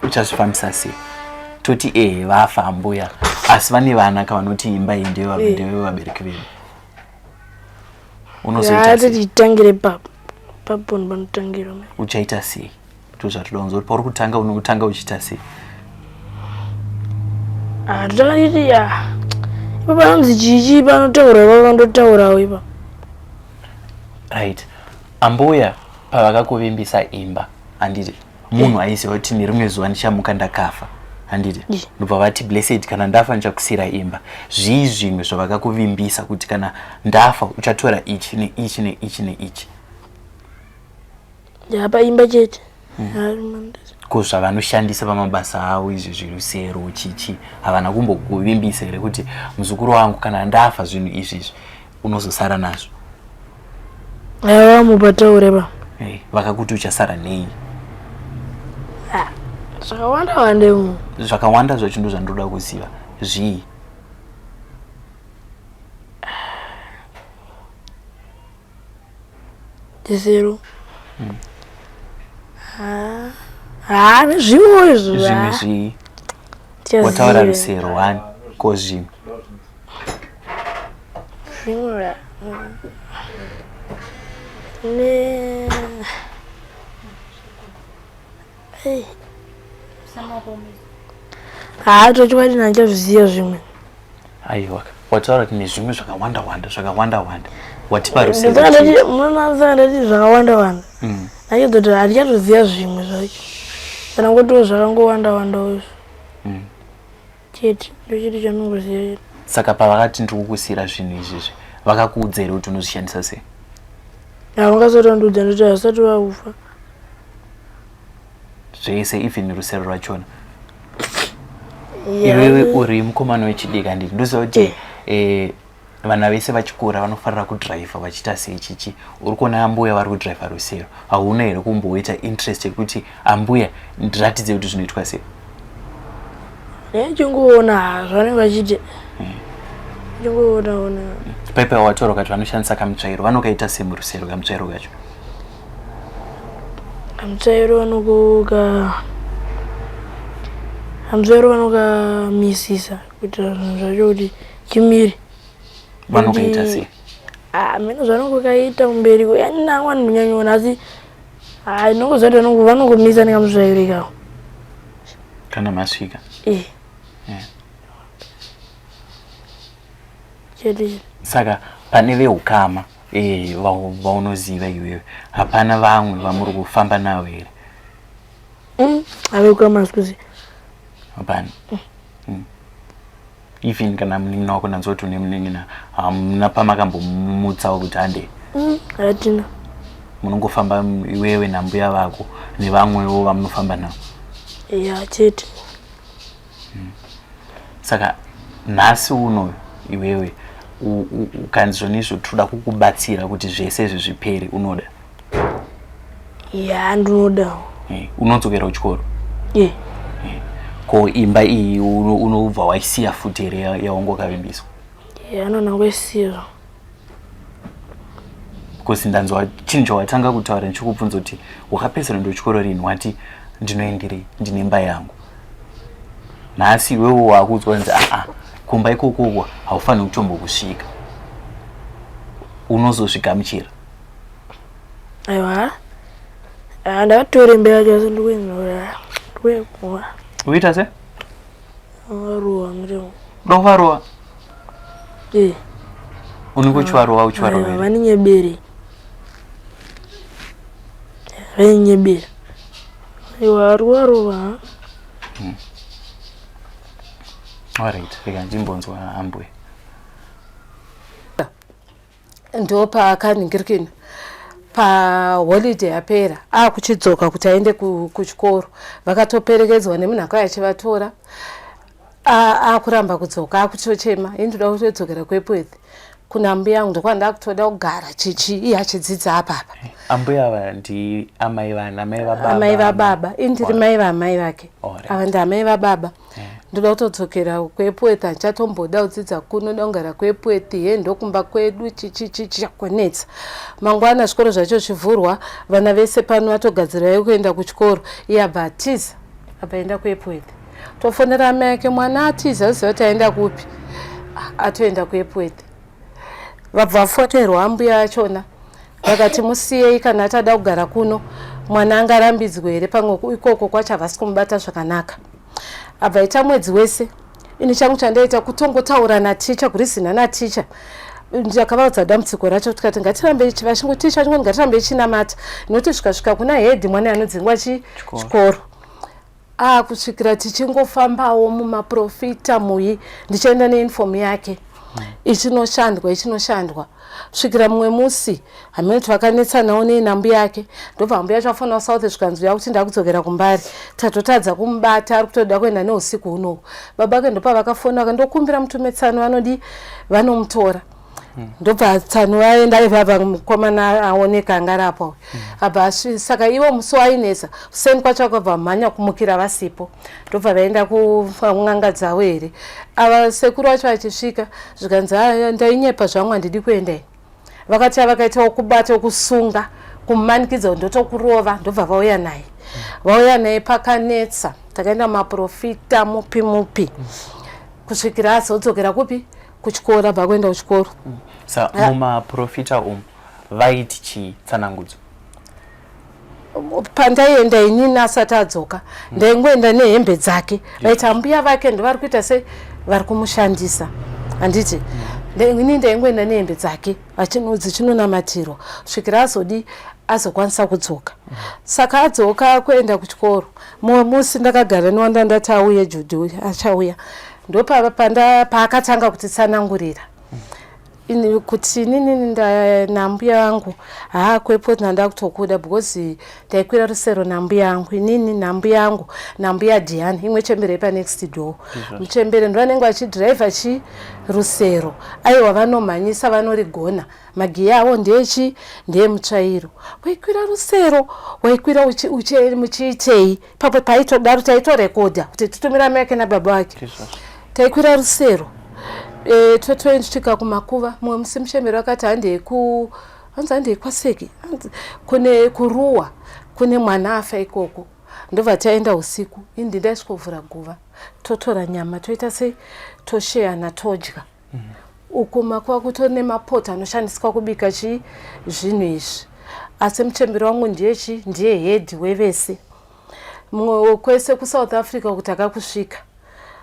Speaker 1: Uchazvifambisa sei? Toti ehe vafa ambuya asi vane vana ka vanoti imba iyi ndeyevabereki vedu. Unozoita sei?
Speaker 2: Titangire papo. Papo panotangira.
Speaker 1: Uchaita sei? Ndozvatoda kunzwa kuti pauri kutanga unotanga uchiita sei?
Speaker 2: Ah, totanga ya. Ipo panonzi chichi panotaura ipapo pandotaurawo ipapo.
Speaker 1: Right. Ambuya pavakakuvimbisa imba handiti munhu aiziva kuti nerimwe zuva ndichamuka ndakafa handiti ndobva vati Blessed kana ndafa ndichakusiyira imba. Zvii zvimwe zvavakakuvimbisa kuti kana ndafa uchatora ichi neichi neichi neichi?
Speaker 2: Yapa imba chete.
Speaker 1: Ko zvavanoshandisa pamabasa avo izvi zvirusero chichi havana kumbokuvimbisa here kuti muzukuru wangu kana ndafa zvinhu izvi izvi unozosara nazvo?
Speaker 2: Aiwa mupataure pa.
Speaker 1: Hey, vakakuti uchasara nei?
Speaker 2: Zvakawanda wande mu.
Speaker 1: Zvakawanda zvacho ndo zvandoda kuziva. Zvii?
Speaker 2: Zero. Ah, nezvimwe izvo.
Speaker 1: Zvimwe zvii? Wataura rusero one ko zvimwe?
Speaker 2: Zvimwe ne Hey. Haa chokwadi handichazviziva zvimwe.
Speaker 1: Aiwa, wataura kuti nezvimwe zvakawanda wanda zvakawanda wanda. Watipa rusero. chii?
Speaker 2: Munonanza ndati zvakawanda wanda. Ndachizoti handichatoziva zvimwe zvacho. Kana ngotiwo zvakangowanda wandawo izvo. Chete ndochete chandingoziva chete.
Speaker 1: Saka pavakati ndiri kukusiyira zvinhu izvizvi vakakuudza here kuti unozvishandisa sei?
Speaker 2: Havangasati vandiudza ndoti havasati vakufa.
Speaker 1: Zvese even rusero rwachona. Iwewe uri mukomana wechidiki handiti ndoziva kuti eh, vana vese vachikura vanofarira kudhiraivha vachiita sei chichi. Uri kuona ambuya vari kudhiraivha rusero, hauna here kumboita interest yekuti ambuya ndiratidze kuti zvinoitwa sei?
Speaker 2: Ndichingoona zvavanenge vachiita. Ndichingoona ona.
Speaker 1: Paipa wataura ukati vanoshandisa kamutsvairo, vanokaita semurusero kamutsvairo kacho.
Speaker 2: Kamutsvairo vanokoka kamutsvairo vanokamisisa kuitira zvinhu zvacho kuti chimire.
Speaker 1: Vanokaita sei?
Speaker 2: Ah, mheno zvanongokaita kumberi yanangwa ndinyanyoona asi ah, inongoziva kuti vanongomisa nekamutsvairo ikako.
Speaker 1: Kana masvika.
Speaker 2: Eh.
Speaker 1: Yeah.
Speaker 2: Chete.
Speaker 1: Saka pane veukama eh, vaunoziva iwewe hapana vamwe vamuri kufamba navo here?
Speaker 2: Aveukama asikuziva.
Speaker 1: Hapana. Even kana munin'ina wako ndanzwa kuti une munin'ina hamuna pamakambomutsawo kuti hande?
Speaker 2: Hatina.
Speaker 1: Munongofamba iwewe nambuya vako nevamwewo vamunofamba navo?
Speaker 2: Ya, chete.
Speaker 1: Saka nhasi uno iwewe ukanzi zvonizvo toda kukubatsira kuti zvese izvi zvipere, unoda?
Speaker 2: Ya, ndinoda.
Speaker 1: Unodzokera kuchikoro?
Speaker 2: Eh.
Speaker 1: Ko imba iyi unobva waisiya futi here yawangu wakavimbiswa?
Speaker 2: Ya, anonangoisiya.
Speaker 1: Because ndanzwa chinhu chawatanga kutaura ndichikubvunza kuti wakapedzera ndochikoro rini, wati ndinoenderei, ndine imba yangu. Nhasi iwewe wakuudzwa kunzi aa kumba ikokoko haufaniri kutombokusvika, unozozvigamuchira?
Speaker 2: Aiwa, ndakatora imba yacho asi ndikuenora ndikuekuwa.
Speaker 1: Uita se?
Speaker 2: Varowa murimo.
Speaker 1: Ndovarowa?
Speaker 2: Eh.
Speaker 1: Unenge uchivarowa uchivarovera?
Speaker 2: Vaninyebere. Vainyebera. Aiwa, ruwa.
Speaker 1: Alright, rega ndimbonzwa ambwe.
Speaker 4: Ndopakanhingirikina paholiday yapera akuchidzoka kuti aende kuchikoro, vakatoperekedzwa nemunhu akauya achivatora. Akuramba kudzoka, akutochema, ini ndoda kutodzokera kuEpworth kuna mbuya yangu, ndokwanda kutoda kugara chichi iye achidzidza apapa.
Speaker 1: Ambuya ava ndi amai vana amai vababa?
Speaker 4: Amai vababa. Ini ndiri mai vaamai vake. Ava ndi amai vababa. Ndoda kutodzokera kuEpworth, handichatomboda kudzidza kuno, ndoda kugara kuEpworth he ndokumba kwedu chichichichi chakonetsa. Mangwana zvikoro zvacho zvivhurwa, vana vese pano vatogadzirirai kuenda kuchikoro, iye abva atiza, abva aenda kuEpworth. Tofonera amai ake, mwana atiza, uziva kuti aenda kupi? Atoenda kuEpworth. Vabva vafonerwa ambuya achona, vakati musiyei, kana atada kugara kuno mwana angarambidzwe here, pamwe ikoko kwacho havasi kumubata zvakanaka. Abva aita mwedzi wese. Ini changu chandaita kutongotaura naticha, kurizina naticha. Ndakavaudza dambudziko racho, tikati ngatirambe vachingoticha vachingoti ngatirambe ichinamata, nokuti zvikasvika kuna hedhi mwana anodzingwa chikoro. Kusvikira tichingofambawo mumaprofita muyi, ndichienda neuniform yake, ichinoshandwa ichinoshandwa, svikira mumwe musi hamene kuti vakanetsanawo neinambuya yake, ndobva ambuya yacho afonawo South, zvikanzi uya kuti ndakudzokera kuMbare, tatotadza kumubata, ari kutoda kuenda neusiku hunohu. Baba ake ndopavakafona vakandokumbira mutume tsano vanodi vanomutora. Ndobva tsano vaenda ivava, mukomana aoneka anga ari apo abva. Saka ivo musi wainetsa kuseni kwacho akabva mhanya kumukira vasipo, ndobva vaenda kun'anga dzavo here ava sekuru vacho. Achisvika zvikanzi, ndainyepa zvangu, handidi kuenda ini. Vakati vakaitawo kubata, kusunga, kumanikidza, ndotokurova. Ndobva vauya naye, vauya naye, pakanetsa. Takaenda maprofita mupi mupi kusvikira azodzokera kupi, kuchikoro, abva kuenda kuchikoro.
Speaker 1: Sa mumaprofita umu vaiti chii, tsanangudzo?
Speaker 4: Pandaienda inini asati adzoka, ndaingoenda nehembe dzake. Vaiti ambuya vake ndovari kuita sei, vari kumushandisa, handiti? Inini ndaingoenda nehembe dzake dzichinonamatirwa kusvikira azodi azokwanisa kudzoka. Saka adzoka kuenda kuchikoro, mumwe musi ndakagara newanda, ndati auye Judhi uyu achauya, ndopaakatanga kutitsanangurira. Kuti inini nambuya vangu haa kwepo ndanda kutokuda because ndaikwira rusero nambuya angu, inini nambuya angu nambuya Diana, imwe chembere yepanext door. Muchembere ndo vanenge vachidhiraivha chi rusero. Aiwa, vanomhanyisa, vanorigona, magiya avo ndechi ndeemutsvairo. Waikwira rusero, waikwira muchiitei papo? Paitodaro taitorekodha kuti titumira mai ake nababa vake. Taikwira rusero, totoendosvika kumakuva. Mumwe musi muchembere vakati handei ku, hanzi handei kwaseki, hanzi kune kuruwa, kune mwana afa ikoko. Ndobva taenda usiku. Indi ndaisvikovhura guva, totora nyama, toita sei, tosheyana, todya. Uku makuva kutori nemapoto anoshandiswa kubika chi zvinhu izvi, asi muchembere wangu ndiye chi ndiye head wevese. Mumwe kwese kuSouth Africa kuti akakusvika,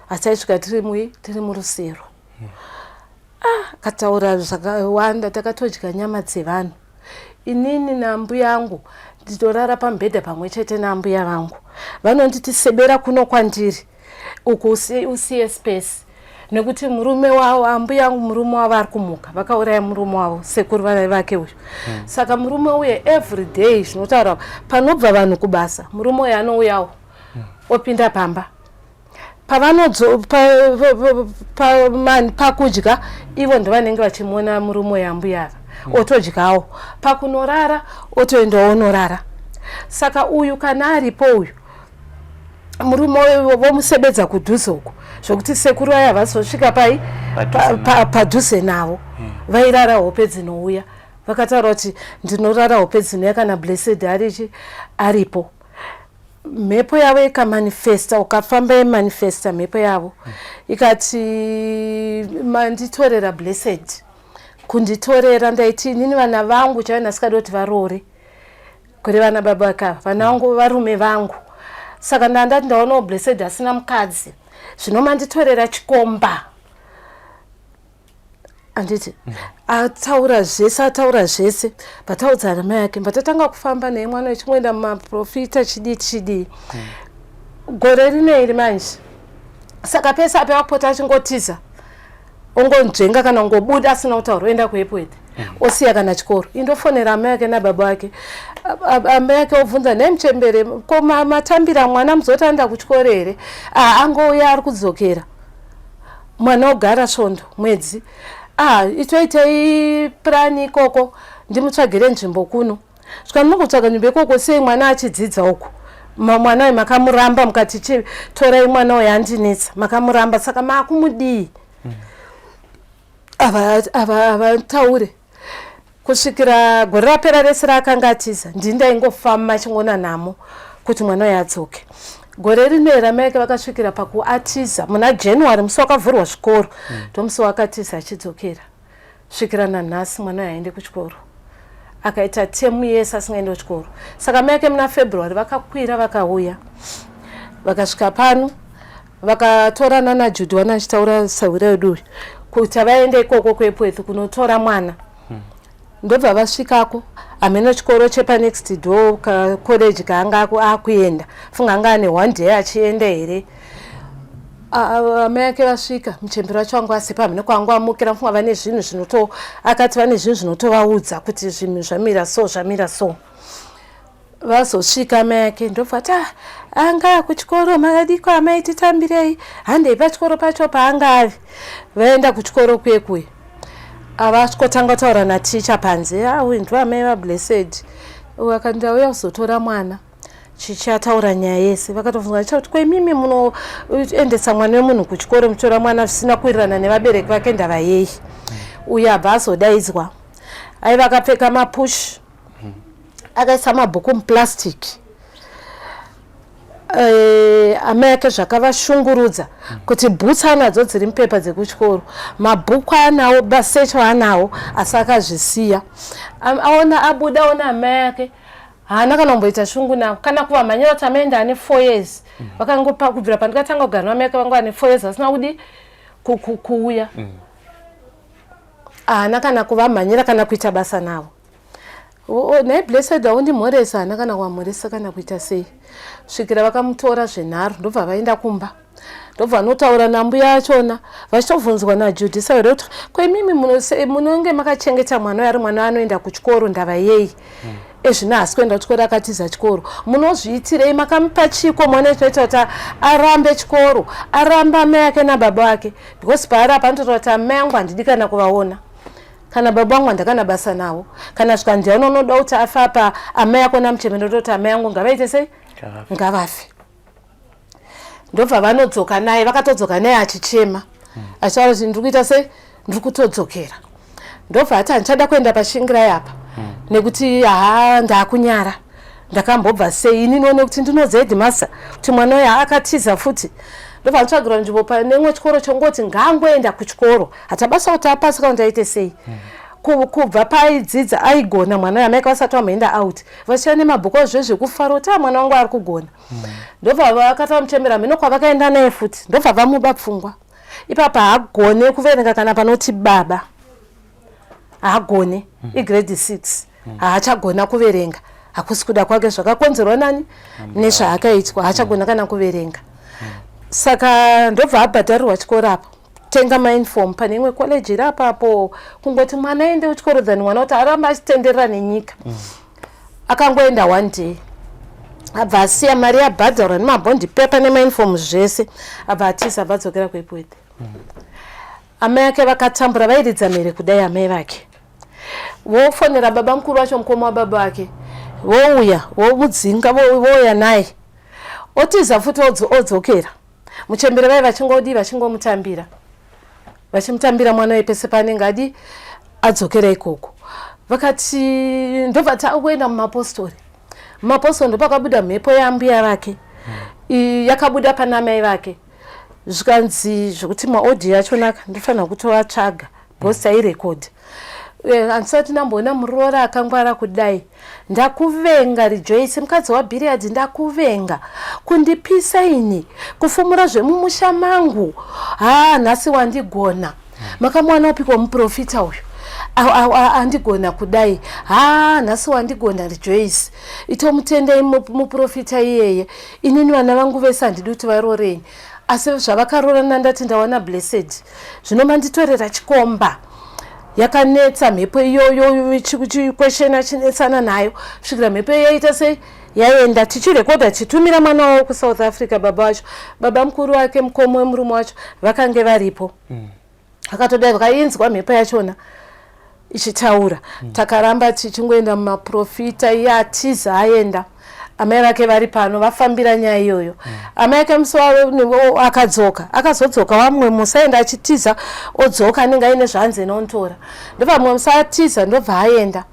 Speaker 4: asi aisvika tiri mui tiri murusero. Ah, akataura zvakawanda. Takatodya nyama dzevanhu. Inini nambuya angu nditorara pamubhedha pamwe chete nambuya vangu. Vanonditi sebera kuno kwandiri uku, usiye space, nekuti murume wavo, ambuya angu, murume wavo ari kumuka. Vakauraya murume wavo, sekuru vake uyu. Saka murume uye every day, zvinotaura panobva vanhu kubasa, murume uyu anouyawo, opinda pamba pavanodzo pakudya. Ivo ndovanenge vachimuona murume uyu, ambuya ava, otodyawo. Pakunorara otoendawo onorara. Saka uyu kana aripo uyu murume uyu, vomusebedza kudhuze uku, zvokuti sekuru vaya havazosvika pai padhuze navo. Vairara hope dzinouya. Vakataura kuti ndinorara hope dzinouya kana Blessed arichi aripo. Mhepo yavo ikamanifesta, ukafamba imanifesta mhepo yavo, ikati manditorera Blessed, kunditorera. Ndaiti inini vana vangu chaivo ndasikadi kuti varoore, kuri vana baba vakava vana vangu, varume vangu. Saka ndandati ndaonawo Blessed asina mukadzi, zvino manditorera chikomba, handiti? Ataura zvese, ataura zvese, vataudzana mai ake, vatatanga kufamba naye mwana wechingoenda mumaprofita, chidii chidii. Gore rino iri manje, saka pese apa vakupota achingotiza, ongonzvenga kana kungobuda asina kutaura, oenda kuEpworth, osiya kana chikoro. Indofonera amai ake nababa vake. Amai ake obvunza, "Nhai muchembere, ko matambira mwana muzoti aenda kuchikoro here?" "Ah, angouya, ari kudzokera." Mwana ogara svondo, mwedzi. "Ah, itoitei purani ikoko, ndimutsvagire nzvimbo kuno." Svika ndinongotsvaga nzvimbo ikoko sei mwana achidzidza uku? Mwana uyu makamuramba, mukati torai mwana uyu andinetsa, makamuramba, saka maakumudii? Havataure kusvikira gore rapera rese raakanga atiza. Ndini ndaingofamba chingona namo kuti mwana uyu adzoke. Gore rino here amai ake vakasvikira pakuatiza muna January, musi wakavhurwa zvikoro, ndomusi waakatiza achidzokera. Svikira nanhasi mwana uyu aende kuchikoro. Akaita temu yese asingaendi kuchikoro. Saka mai ake muna February vakakwira, vakauya, vakasvika pano, vakatorana naJudhi wana achitaura sahwira yedu uyu kuti vaende ikoko kuEpworth kunotora mwana. Ndobva vasvikako, hameno chikoro chepanext door, kacollege kaanga akuenda. Funga anga ane one day achienda here. Amai ake vasvika, muchemberi wacho wangu asipo, hameno kwaangu amukira. Funga vane zvinhu zvinoto, akati vane zvinhu zvinotovaudza kuti zvinhu zvamira so, zvamira so. Vazosvika amai ake, ndobva ati, "Ah, anga kuchikoro. Makadiko amai? Titambirei, handei pachikoro pacho paanga ari." Vaenda kuchikoro kuye kuye, avasvikotanga kutaura naticha panze. "Ah, uyu ndivo amai vaBlessed." Uyu akati, "Ndauya kuzotora mwana." Chichataura nyaya yese, vakatobvunza vachiita kuti, "Kwemimi munoendesa mwana wemunhu kuchikoro, muchitora mwana zvisina kuwirirana nevabereki vake, ndava yei?" Uyu abva azodaidzwa. Aiva akapfeka mapush, akaisa mabhuku muplastic. Amai ake zvakavashungurudza kuti bhutsu anadzo dziri mupepa dzekuchikoro, mabhuku anawo, basecho anawo, asi akazvisiya. Aona abuda, aona amai ake, haana kana kumboita shungu navo kana kuvamhanyira kuti amai ane 4 years. Vakangopa kubvira pandikatanga kugara namai ake, vanga vane 4 years vasina kudi kuuya. Haana kana kuvamhanyira kana kuita basa navo. Nhai Blessed, aundimhoresa hana kana kuamhoresa kana kuita sei, svikira vakamutora zvenharo. Ndobva vaenda kumba, ndobva vanotaura nambuya achona, vachitobvunzwa naJudisa here kuti kwemimi munonge makachengeta mwana uyo ari mwana anoenda kuchikoro, ndava yei ezvino haasi kuenda kuchikoro, akatiza chikoro, munozviitirei? Makamupa chiko mwana chinoita kuti arambe chikoro, arambe amai ake nababa vake? Because paari apa anototaura kuti amai angu handidi kana kuvaona, kana baba vangu handakana basa navo. Kana zvikandiana unoda kuti afe apa amai ako namuchemeno, toti amai angu ngavaite sei? Ngavafe. Ndobva vanodzoka naye, vakatodzoka naye achichema, achitaura kuti ndiri kuita sei, ndiri kutodzokera. Ndobva ati handichada kuenda paShingirai apa, nekuti haa, ndaakunyara, ndakambobva sei ini noone kuti ndinodza headmaster kuti mwana uyu akatiza futi. Ndobva anotsvagirwa nzvimbo pane imwe chikoro, chongoti ngaangoenda kuchikoro, hatabasa kuti apasi kana kuti aite sei. Kubva paaidzidza aigona mwana uyu, amai vasati vamuenda out vachiya nemabhuku azvezvekufara kuti a mwana wangu ari kugona. Ndobva vakati vamuchembera mhino kwavakaenda naye futi, ndobva vamuba pfungwa ipapa. Haagone kuverenga kana panoti baba, haagone. Igrade 6, haachagona kuverenga. Hakusi kuda kwake, zvakakonzerwa nani? Nezvaakaitwa. Haachagona kana kuverenga. Saka ndobva abhadharirwa chikoro apo, tenga mauniform pane imwe college iri apapo, kungoti mwana aende kuchikoro than mwana kuti aramba achitenderera nenyika. Akangoenda one day, abva asiya mari yabhadharwa nemabond paper nemauniform zvese, abva atisa, abva adzokera kuEpworth. Amai ake vakatambura, vairidza mhere kudai. Amai vake vofonera baba mukuru vacho, mukoma wababa vake, vouya vomudzinga, vouya naye, otiza futi, odzokera. Muchembere vai vachingodii, vachingomutambira, vachimutambira mwana uye pese paanenge adi adzokera ikoko. Vakati ndobva takuenda mumapostori. Mumapostori ndopakabuda mhepo yambuya vake, yakabuda pana mai vake. Zvikanzi zvokuti maaudio achonaka, ndofanira kutovatsvaga because tairekodha. Handisati ndamboona muroora akangwara kudai. Ndakuvenga Rejoice, mukadzi waBhiriadhi, ndakuvenga kundipisa ini, kufumura zvemumusha mangu. Ha, nhasi wandigona. Makamuwana upiko muprofita uyu andigona kudai? Ha, nhasi wandigona Rejoice, itomutendei muprofita iyeye. Inini vana vangu vese handidi kuti varoreni, asi zvavakarorana ndati ndawana Blessed, zvino manditorera chikomba. Yakanetsa mhepo iyoyo, chikweshena chinetsana nayo kusvikira mhepo iyo yaita sei, yaenda. Tichirekodha, tichitumira mwana wavo kuSouth Africa. Baba vacho, baba mukuru wake, mukoma wemurume wacho, vakange varipo. Akatodai vakainzwa mhepo yachona ichitaura. Takaramba tichingoenda mumaprofita, iye atiza aenda, amai vake vari pano vafambira nyaya iyoyo. Amai ake musi akadzoka, akazodzoka wamwe musi, aenda achitiza, odzoka, anenge aine zvanzi inonotora. Ndobva mumwe musi atiza, ndobva aenda,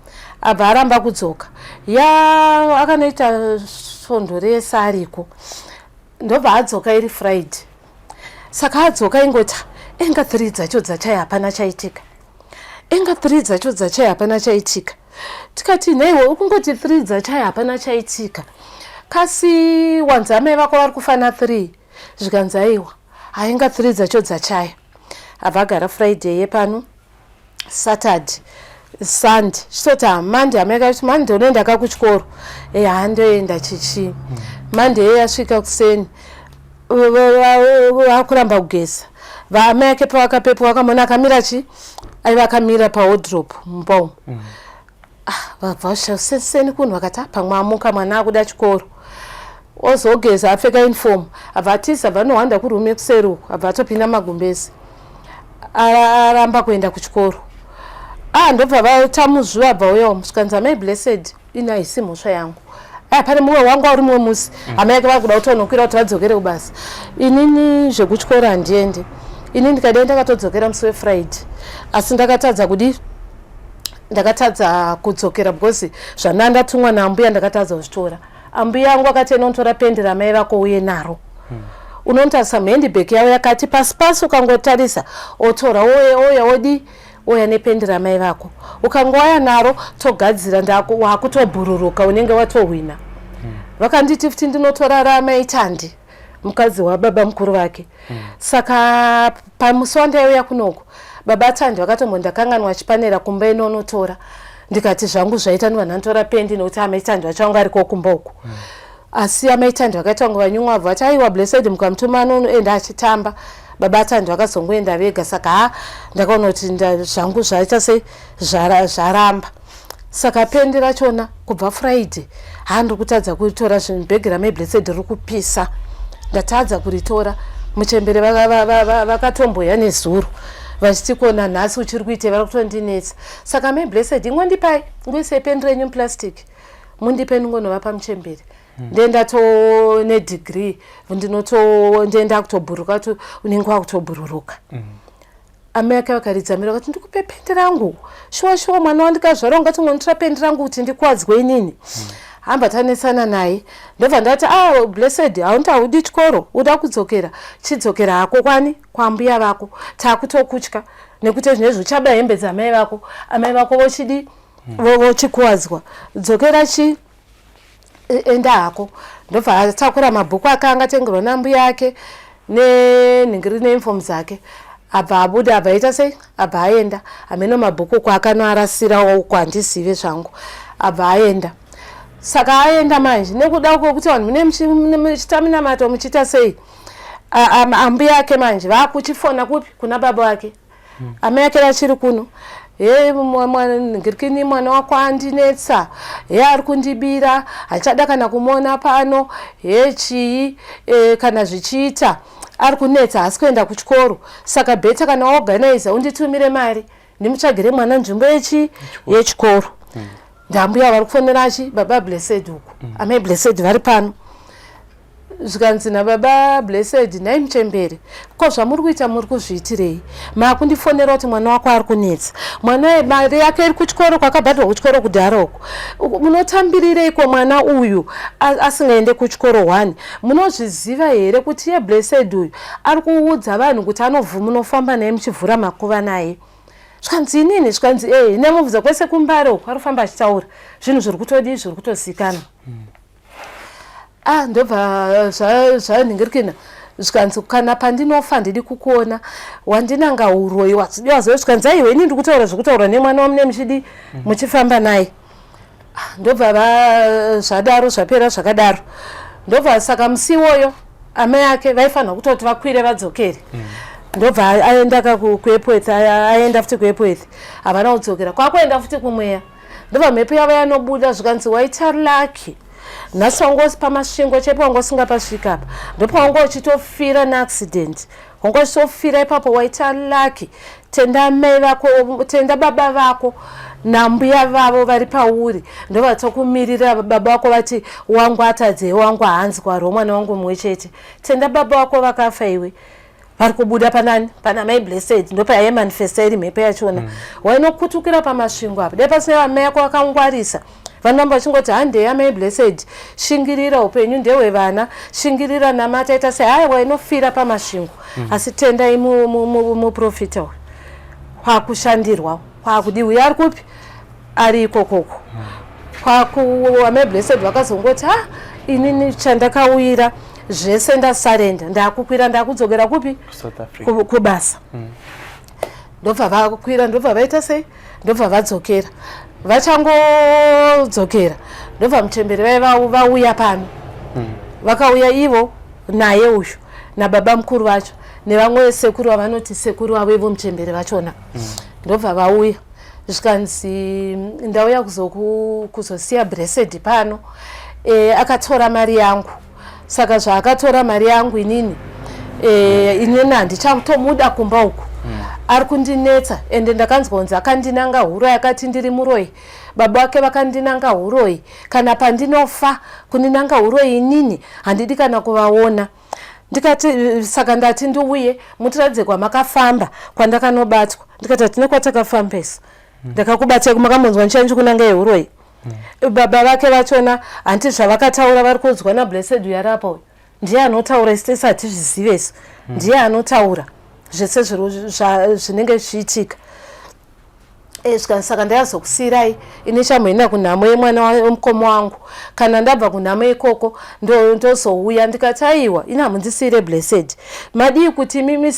Speaker 4: abva aramba kudzoka. Ya, akanoita svondo rese ariko, ndobva adzoka iri Friday. Saka adzoka ingoti enga 3 dzacho dzachaya, hapana chaitika. Enga 3 dzacho dzachaya, hapana chaitika. Tikati nhaiwe, ukungoti 3 dzachaya, hapana chaitika, kasi wanzi amai vako vari kufana 3? Zvikanzi aiwa, hainga 3 dzacho dzachaya. Abva agara Friday yepano, Saturday, Sunday, chitoti haMonday. Amai akati Monday unoenda ka kuchikoro? E, handoenda chichi. Monday yasvika kuseni, vakuramba kugeza. Vaamai ake pavakapepwa, vakamona akamira chi aiva akamira pawardrobe mumba umu. Ah, vabva seni kunhu, vakati ah, pamwe amuka mwana akuda chikoro. Ozogeza, apfeka uniform, abva atiza, abva anohwanda kurume kuseri uku, abva atopinda magumbezi, aramba kuenda kuchikoro. Ah, ndobva vatamuzvuva, abva uyawo, zvikanzi amai Blessed, ini haisi mhosva yangu. Aya pane mumwe wangu uri mumwe musi, amai ake vakuda kutonokwira kuti vadzokere kubasa. Inini zvekuchikoro handiendi. Ini ndikadai ndakatodzokera musi weFriday, asi ndakatadza kudi, ndakatadza kudzokera because zvanda ndatumwa naambuya ndakatadza kuzvitora. Ambuya yangu akati enonotora pendi ramai vako uye naro. Unonotarisa muhandbag yavo, yakati pasi pasi, ukangotarisa otora, oya odi oya nependi ramai vako. Ukangouya naro togadzira, wakutobhururuka, unenge watohwina. Vakanditi futi ndinotora ramai Tandi, mukadzi wababa mukuru vake. Saka pamusi wandaiuya kunoku, baba Tandi vakatombondakanganwa chipanera kumba, inonotora. Ndikati zvangu zvaita, ndibva ndanditora pendi nekuti amai Tandi vacho vanga ariko kumba uku. Asi amai Tandi vakaita kunge vanyumwa, vati aiwa, Blessed mukamutuma anoenda achitamba. Baba Tandi vakazongoenda vega. Saka ha, ndakaona kuti zvangu zvaita sei, zvaramba. Saka pendi rachona kubva Friday, ha, ndiri kutadza kuritora. Zvinhu bhegi ramai Blessed riri kupisa, ndatadza kuritora. Muchembere vakatomboya nezuro vachiti, "Kona nhasi uchiri kuitei?" Vari kutondinetsa. Saka mai Blessed, ingondipai, ngoisei pendi renyu muplastic, mundipe ndingonovapa muchembere. Ndenda to nedegree, ndinoto ndenda kutobhuruka kuti unenge wakutobhururuka. Amai ake vakaridza miro vakati, "Ndikupe pendi rangu? Shuwa shuwa, mwana wandikazvara ungati ngonditora pendi rangu kuti ndikuwadzwe inini?" Hamba tanetsana naye. Ndobva ndati, "Ah, Blessed, haundi haudi chikoro, uda kudzokera, chidzokera hako kwani kwambuya vako. Taakutokutya nekuti zvinezvi uchaba hembe dzamai vako, amai vako vochidi vochikuwadzwa. Dzokera chi enda hako." Ndobva atakura mabhuku ake angatengerwa nambuya ake nenhingiri neuniform dzake, abva abuda, abva aita sei, abva aenda. Hameno mabhuku kwaakanoarasira uko, handizive zvangu. Abva aenda. Saka aenda manje, nekuda kwekuti vanhu mune muchiita minamato, muchiita sei, ambuya ake manje vakuchifona kupi? Kuna baba vake. Amai ake vachiri kuno. "He, ngirikini, mwana wako andinetsa. He, ari kundibira, hachada kana kumuona pano. He, chii kana zvichiita, ari kunetsa, haasi kuenda kuchikoro. Saka better kana waorganiza, unditumire mari ndimutsvagire mwana nzvimbo yechi yechikoro." Ndambuya vari kufonera chi baba Blessed uku. Amai Blessed vari pano. Zvikanzi nababa Blessed, "Nhai muchembere, ko zvamuri kuita muri kuzviitirei? Maakundifonera kuti mwana wako ari kunetsa. Mwana mari yake iri kuchikoro, kwakabhadhwa kuchikoro kudhara uko. Munotambirireiko mwana uyu asingaende kuchikoro? 1 Munozviziva here kuti ye Blessed uyu ari kuudza vanhu kuti munofamba naye muchivhura makuva naye?" Zvikanzi, "Inini?" Zvikanzi, "E, nemubvunza kwese kuMbare uku, ari kufamba achitaura zvinhu zviri kutodii, zviri kutozikanwa." Ah, ndobva zvanhingirikina. Zvikanzi, "Kana pandinofa ndidi kukuona wandinanga uroyi wazidiwa zvo." Zvikanzi, "Aiwa, ini ndiri kutaura zvekutaurwa nemwana wamune muchidi muchifamba naye." Ah, ndobva zvadaro, zvapera zvakadaro. Ndobva saka musi iwoyo amai ake vaifanira kutoti vakwire vadzokere. Ndobva aenda ka kuEpworth, aenda futi kuEpworth, havana kudzokera, kwakuenda futi kumweya. Ndobva mhepo yavo yanobuda. Zvikanzi, "Waita lucky nhasi, wanga usi paMasvingo chaipo, wanga usingapasvika apa, ndopawanga uchitofira neaccident, wanga uchitofira ipapo. Waita lucky. Tenda mai vako, tenda baba vako nambuya vavo vari pauri, ndovatokumirira. Baba vako vati wangu atadzei, wangu haanzi kwaro mwana wangu mumwe chete. Tenda baba vako vakafa iwe." Vari kubuda panani? Pana mai Blessed. Ndopayaimanifesta iri mhepo yachona. Wainokutukira paMasvingo apa, dai pasina vamai yako vakangwarisa, vanoramba vachingoti, "Handei amai Blessed, shingirira, upenyu ndehwevana, shingirira, namata, ita sei." Haya, wainofira paMasvingo. Asi tendai muprofita uyu, kwakushandirwa kwakudiwa. Uyo ari kupi? Ari ikokoko. Kwaku amai Blessed vakazongoti, "Ha, inini chandakauyira zvese ndasurrender, ndakukwira, ndakudzokera kupi?"
Speaker 1: South Africa.
Speaker 4: Kubasa. Ndobva vakwira, ndobva vaita sei, ndobva vadzokera. Vachangodzokera, ndobva muchembere vai vauya pano. Vakauya ivo naye uyu nababa mukuru vacho nevamwe sekuru vavanoti sekuru vavo ivo muchembere vachona. Ndobva vauya, zvikanzi, "Ndauya kuzosiya Blessed pano. Akatora mari yangu. Saka zvaakatora mari yangu, inini inini handichatomuda kumba uku. Ari kundinetsa, ende ndakanzwa kunzi akandinanga huroi, akati ndiri muroi. Baba vake vakandinanga huroi. Kana pandinofa, kundinanga huroi, inini handidi kana kuvaona." Ndikati, "Saka ndati ndiuye mutiradze kwamakafamba kwandakanobatwa." Ndikati, "Hatina kwatakafamba isu. Ndakakubatai kumakamonzwa nichanji kunanga yehuroi." Baba vake vachona hanti zvavakataura vari kuudzwa naBlessed uyu ari apa uyu, ndiye anotaura, isu tese hatizvizive isu. Ndiye anotaura zvese zvinenge zvichiitika. Saka ndayazokusiyirai, ini chamboenda kunhamo yemwana wemukoma wangu. Kana ndabva kunhamo ikoko, ndozouya. Ndikati, "Aiwa, ini hamundisiyire Blessed. Madii kuti imimi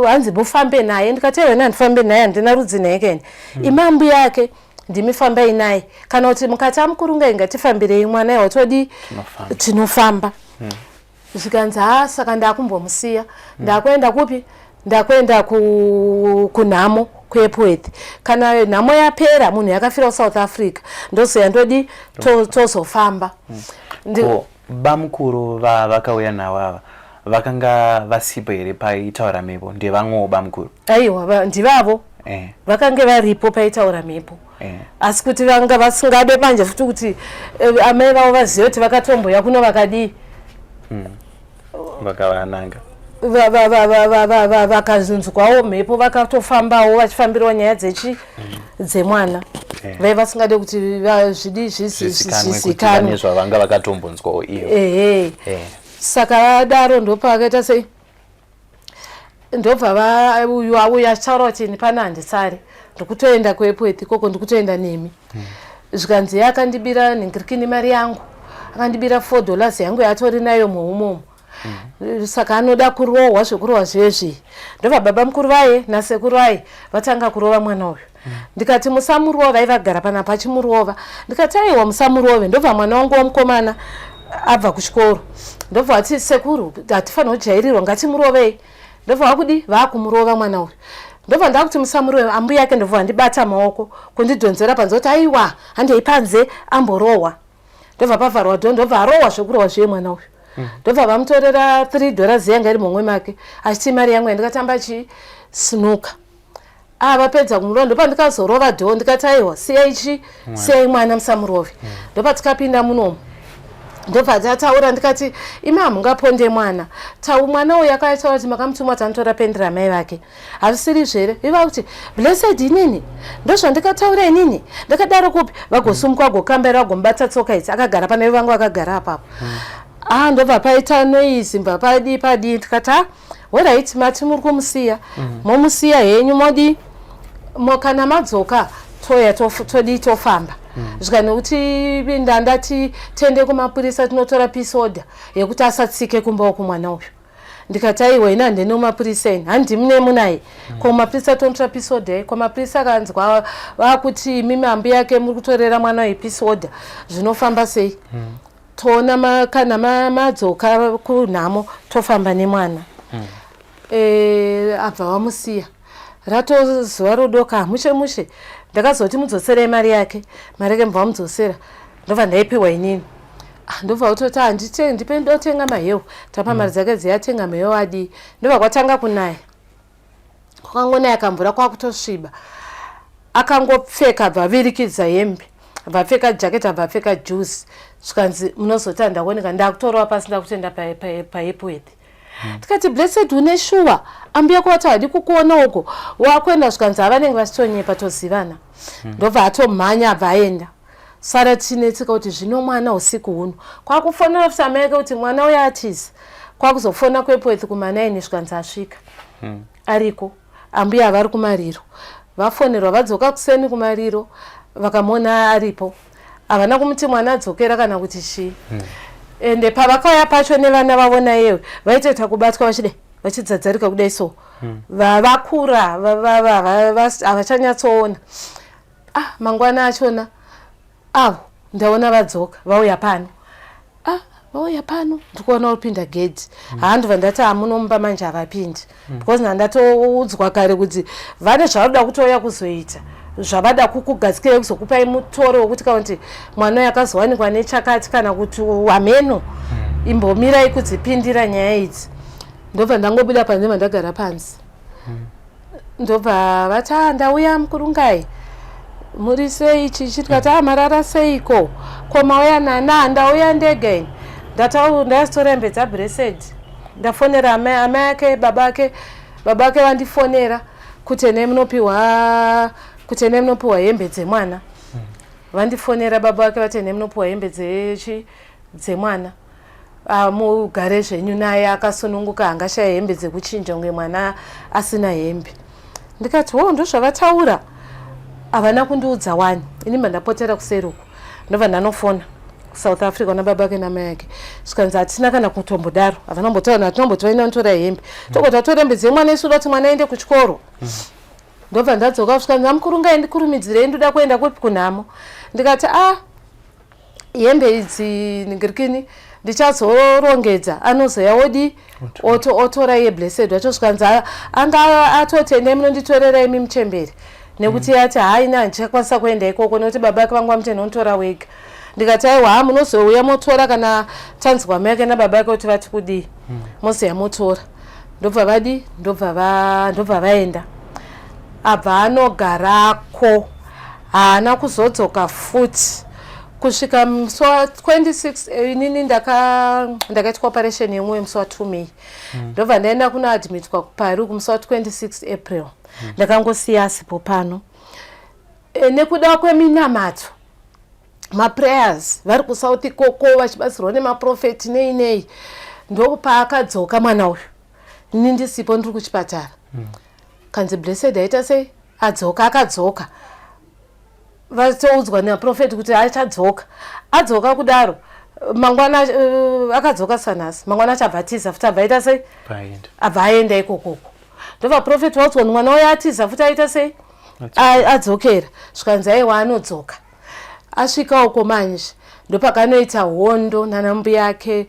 Speaker 4: hanzi mufambe naye?" Ndikati, "Aiwa, ini handifambe naye, handina rudzi naye kene. Imi ambuya yake." Ndimi fambai naye, kana kuti mukati amukurungai ngatifambirei mwana iwa todii, tinofamba. Zvikanzi ha, saka ndakumbomusiya, ndakuenda kupi? Ndakuenda kunhamo kuEpworth. Kana nhamo yapera, munhu yakafira kuSouth Africa, ndozoya ndodi tozofamba.
Speaker 1: Ko bamukuru vakauya navo ava vakanga vasipo here paitaura mhepo? Ndevamwewo bamukuru?
Speaker 4: Aiwa, ndivavo. Vakange varipo paitaura mhepo, asi kuti vanga vasingade manje futi kuti amai vavo vazive kuti vakatomboya kuno vakadii.
Speaker 1: Vakavananga.
Speaker 4: Vakazunzwawo mhepo, vakatofambawo vachifambirawo nyaya dzechi dzemwana. Vai vasingade kuti zvidi
Speaker 1: zvizikanwe zvavanga vakatombonzwawo iyo.
Speaker 4: Ehe. Saka vadaro, ndopavakaita sei, ndobva uyu auya achitaura kuti ini pana handisari, ndikutoenda kuEpworth ikoko, ndikutoenda nemi. Zvikanzi ye akandibira nhingirikini mari yangu, akandibira $4 yangu yaatori nayo muumomo, saka anoda kurohwa zvekurohwa zvezvi. Ndobva baba mukuru vaye nasekuru vaye vatanga kurova mwana uyu. Ndikati musamurova, vaivagara panapa achimurova. Ndikati aiwa, musamurove. Ndobva mwana wangu womukomana abva kuchikoro, ndobva vati, "Sekuru, hatifanira kujairirwa, ngatimurovei." Ndobva vakudi vaakumurova mwana uyu. Ndobva ndakuti musamurove ambuya yake. Ndobva vandibata maoko kundidhonzera panze kuti aiwa, handei panze amborohwa. Ndobva pavharwa door, ndobva arohwa zvekurohwa zviye mwana uyu. Ndobva vamutorera $3 yanga iri mumwe make, achiti mari yangu yandikatamba chi snooker. Ah, vapedza kumurova, ndopa ndikazorova door, ndikati aiwa, siyai chi siyai mwana, musamurove. Ndopa tikapinda munomu, ndobva tataura. Ndikati imi hamungaponde mwana tau, mwana uyu akaitaura kuti makamutuma kuti anotora pendi ramai vake, hazvisiri zvere? Iva kuti Blessed, inini ndozvandikataura? Inini ndakadaro kupi? Vagosumuka, vagokambaira, vagomubata tsoka idzi, akagara pane vangu vakagara apapo. Ah, ndobva paita noise, mbva padii padii. Ndikati ha, alright, mati muri kumusiya, momusiya henyu, modi mo kana madzoka toya todii, tofamba. Zvika nekuti ndandati tiende kumapurisa tinotora peace order yekuti asatsike kumba uku mwana uyu. Ndikati aiwa, ini handini kumapurisa, ini handimune munaye. Ko mapurisa tonotora peace order, ko mapurisa akanzwa vakuti imimi ambuya yake muri kutorera mwana uyu peace order, zvinofamba sei? Toona kana madzoka kunhamo tofamba nemwana. Abva vamusiya, ratozuva rodoka mushe mushe. Ndakazoti mudzoserei mari yake, mari yake mubva vamudzosera, ndobva ndaipiwa inini. Ah, ndobva kutoti handite ndipe, ndotenga maheu. Tapa mari dzake dziya, atenga maheu adii, ndobva kwatanga kunaya. Kwakangonaya kamvura kwakutosviba. Akangopfeka, abva avirikidza hembe, abva apfeka jaketi, abva apfeka juzi. Zvikanzi munozoti handakuoneka, ndakutorova pasi, ndakutoenda paEpworth. Tikati Blessed, une shuwa ambuya kwati hadi kukuona uko wakuenda? Zvikanzi havanenge vachitonyepa, tozivana. Ndobva atomhanya, abva aenda. Sara tinetseka kuti zvino mwana usiku huno kwakufonera futi amai ake kuti mwana uyo atiza. Kwakuzofona kuEpworth kuma9, zvikanzi asvika, ariko. Ambuya vari kumariro, vafonerwa, vadzoka kuseni kumariro, vakamuona aripo. Havana kumuti mwana adzokera kana kuti chii. Ende pavakauya pacho nevana vavo naiyewe, vaitoita kubatwa vachide vachidzadzarika kudai so. Vakura, havachanyatsoona. Ah, mangwana achona avo ndaona vadzoka, vauya pano. Ah, vauya pano, ndikuona kupinda gedhi. Haa, ndobva ndati hamunomupa manje, havapindi, because ndandatoudzwa kare kuti vane zvavanoda kutouya kuzoita, zvavada kukugadzikira kuzokupai mutoro wekuti kana kuti mwana uyu akazowanikwa nechakati kana kuti hameno, imbomirai kudzipindira nyaya idzi. Ndobva ndangobuda panze, mandagara panze. Ndobva vati, "Ah, ndauya mukurungai, muri sei?" Chichi tikati, "A, marara seiko? Ko mauya nana?" "Ndauya ndega ini, ndazitora hembe dzaBlessed, ndafonera amai ake, baba ake, baba ake vandifonera kuti ene munopiwa, kuti ene munopiwa hembe dzemwana. Vandifonera baba vake vati ene munopiwa hembe dzechi dzemwana. Ah, mugare zvenyu naye akasununguka, hangashaya hembe dzekuchinja kunge mwana asina hembe." Ndikati, "Ho, ndozvavataura? Havana kundiudza wani." Ini mba ndapotera kuseri uku, ndobva ndanofona kuSouth Africa kuna baba ake namai ake. Zvikanzi hatina kana kutombodaro, havana kumbotaura, hatina kumboti vaenda notora hembe, togoti vatora hembe dzemwana, isu toda kuti mwana aende kuchikoro." Ndobva ndadzoka kusvika ndamukuru ngai ndikurumidzirei ndoda kuenda kupi kunhamo. Ndikati a ah, hembe idzi ningirikini ndichazorongedza anozoya odi otora iye Blessed wacho. Zvikanzi anga atoti endai munonditorera imi muchembere nekuti ati haina handichakwanisa kuenda ikoko nekuti baba vake vanga vamuti nonotora wega. Ndikati aiwa ha munozouya motora kana tanzwa mai ake nababa vake kuti vati kudii, mozoya motora. Ndobva vadi ndobva vaenda, abva anogarako, haana kuzodzoka futi kusvika musi wa26. Inini ndakaitwa operation yemwoyo musi wa2 May. Ndobva ndaenda kunoadmitwa kuParu musi wa26 April. Ndakangosiya asipo pano. Nekuda kweminamato, maprayers, vari kuSouth ikoko vachibatsirwa nemaprofeti nei nei, ndopaakadzoka mwana uyu. Ini ndisipo, ndiri kuchipatara. Kanzi Blessed aita sei, adzoka. Akadzoka vatoudzwa naprofeti kuti achadzoka. Adzoka kudaro mangwana, akadzoka sanhasi, mangwana achabva atiza futi, abva aita sei, abva aenda ikokoko. Ndobva profeti vaudzwa kuti mwana uyo atiza futi, aita sei, adzokera. Zvikanzi aiwa, anodzoka. Asvika uko manje ndopakanoita hondo nanambuya yake.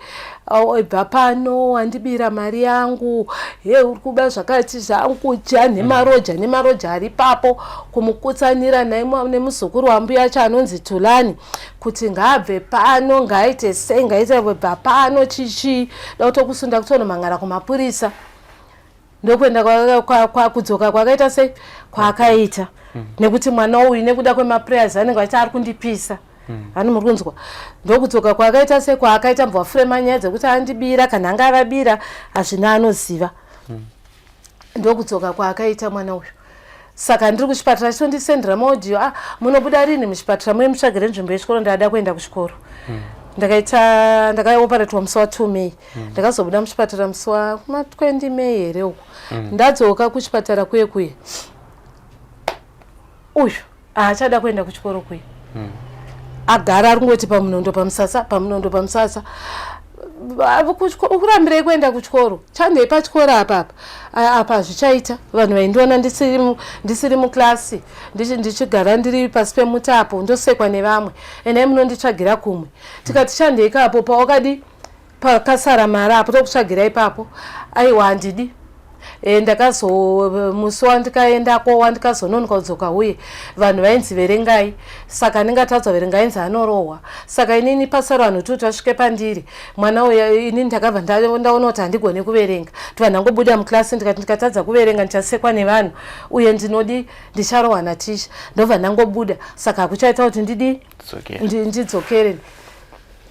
Speaker 4: Ibva pano, wandibira mari yangu, he uri kuba zvakati zvangu cha nemaroja nemaroja ari ipapo, kumukutsanira nemuzukuru wambuya acho anonzi Tulani kuti ngaabve pano, ngaaite sei, ngaite bva pano, chichi da kutokusunda kutonomangara kumapurisa. Ndokuenda kudzoka kwakaita sei kwaakaita nekuti mwana uyu nekuda kwemaprayers anenge vachiti ari kundipisa. Hani muri kunzwa? Ndokudzoka kwaakaita sei kwaakaita, mbva wafurema nyaya dzekuti andibira kana anga avabira, hazvina anoziva. Ndokudzoka kwaakaita mwana uyu. Saka ndiri kuchipatara, chitondisendera maaudio: "Ah, munobuda rini muchipatara muye mutsvagire nzvimbo yechikoro, ndada kuenda kuchikoro." Ndakaita ndakaoperetwa musi wa2 May. Ndakazobuda muchipatara musi wa20 May here uko. Ndadzoka kuchipatara kuye kuye, uyu haachada kuenda kuchikoro kuye. Agara ari kungoti pamunondo pamusasa, pamunondo pamusasa. Ukurambirei kuenda kuchikoro? Chandei pachikoro apa apa hazvichaita. Vanhu vaindiona ndisiri muklasi, ndichigara ndiri pasi pemuti apo, ndosekwa nevamwe. Endai munonditsvagira kumwe. Tikati chandei kapo pawakadi pakasara mari apo, tokutsvagira ipapo. Aiwa, handidi. Ndakazo musi wandikaendako, wandikazononoka kudzoka, uye vanhu vainzi verengai, saka ndingatadza verenga, ainzi anorohwa. Saka inini pasara vanhu tuti vasvike pandiri mwana uya, inini ndakabva ndaona kuti handigoni kuverenga, tobva ndangobuda muklasi. Ndikati ndikatadza kuverenga ndichasekwa nevanhu uye ndinodi ndicharohwa naticha. Ndobva ndangobuda, saka hakuchaita kuti ndidi ndidzokere.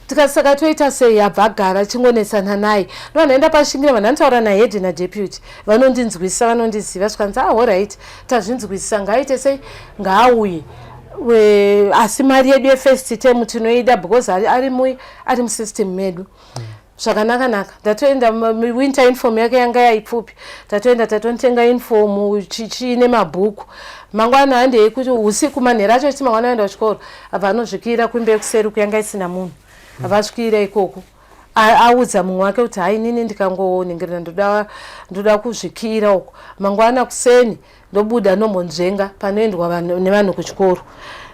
Speaker 4: Tikati saka toita sei? Abva agara chingonetsana naye. Ndovanhu pashingira, vanhu vanotaura nahead nadeputy, vanondinzwisisa, vanondiziva. Zvikanzi, "Ah, alright, tazvinzwisisa, ngaaite sei, ngaauye. Asi mari yedu yefirst term tinoida because ari musystem medu." Zvakanaka naka, ndatoenda. Winter uniform yake yanga yaipfupi, tatoenda tatonotenga uniform chichi nemabhuku. Mangwana handei kuti usiku manhero acho chiti mangwana aenda kuchikoro, abva anozvikira kuimba yekuseri kuyanga isina munhu. Abva asvikira ikoko, audza mumwe wake kuti hai, inini ndikangoningirira ndoda kuzvikira uko, mangwana kuseni ndobuda ndombonzvenga panoendwa nevanhu kuchikoro.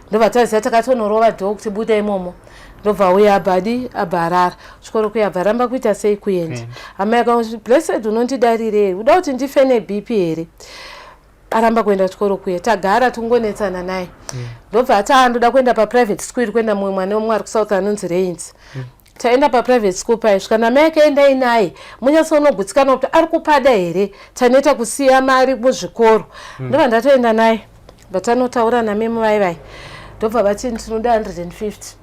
Speaker 4: Ndobva taziva takatonorova door kuti buda imomo. Ndobva uya abadi abva arara chikoro kuya, abva aramba kuita sei, kuenda. Amai akati, "Blessed, unondidarirei? Uda kuti ndife neBP here?" Aramba kuenda kuchikoro kuya, tagara tingonetsana naye. Ndobva ati, "A, ndoda kuenda paprivate school iri kuenda mumwe mwana wemwe ari kuSouth anonzi Rains." Taenda paprivate school payo, svika namai ake, "Endai naye munyatsonogutsikana kuti ari kupada here, taneta kusiya mari muzvikoro." Ndobva ndatoenda naye, vatanotaura namemo vai vai, ndobva vati ndinoda 150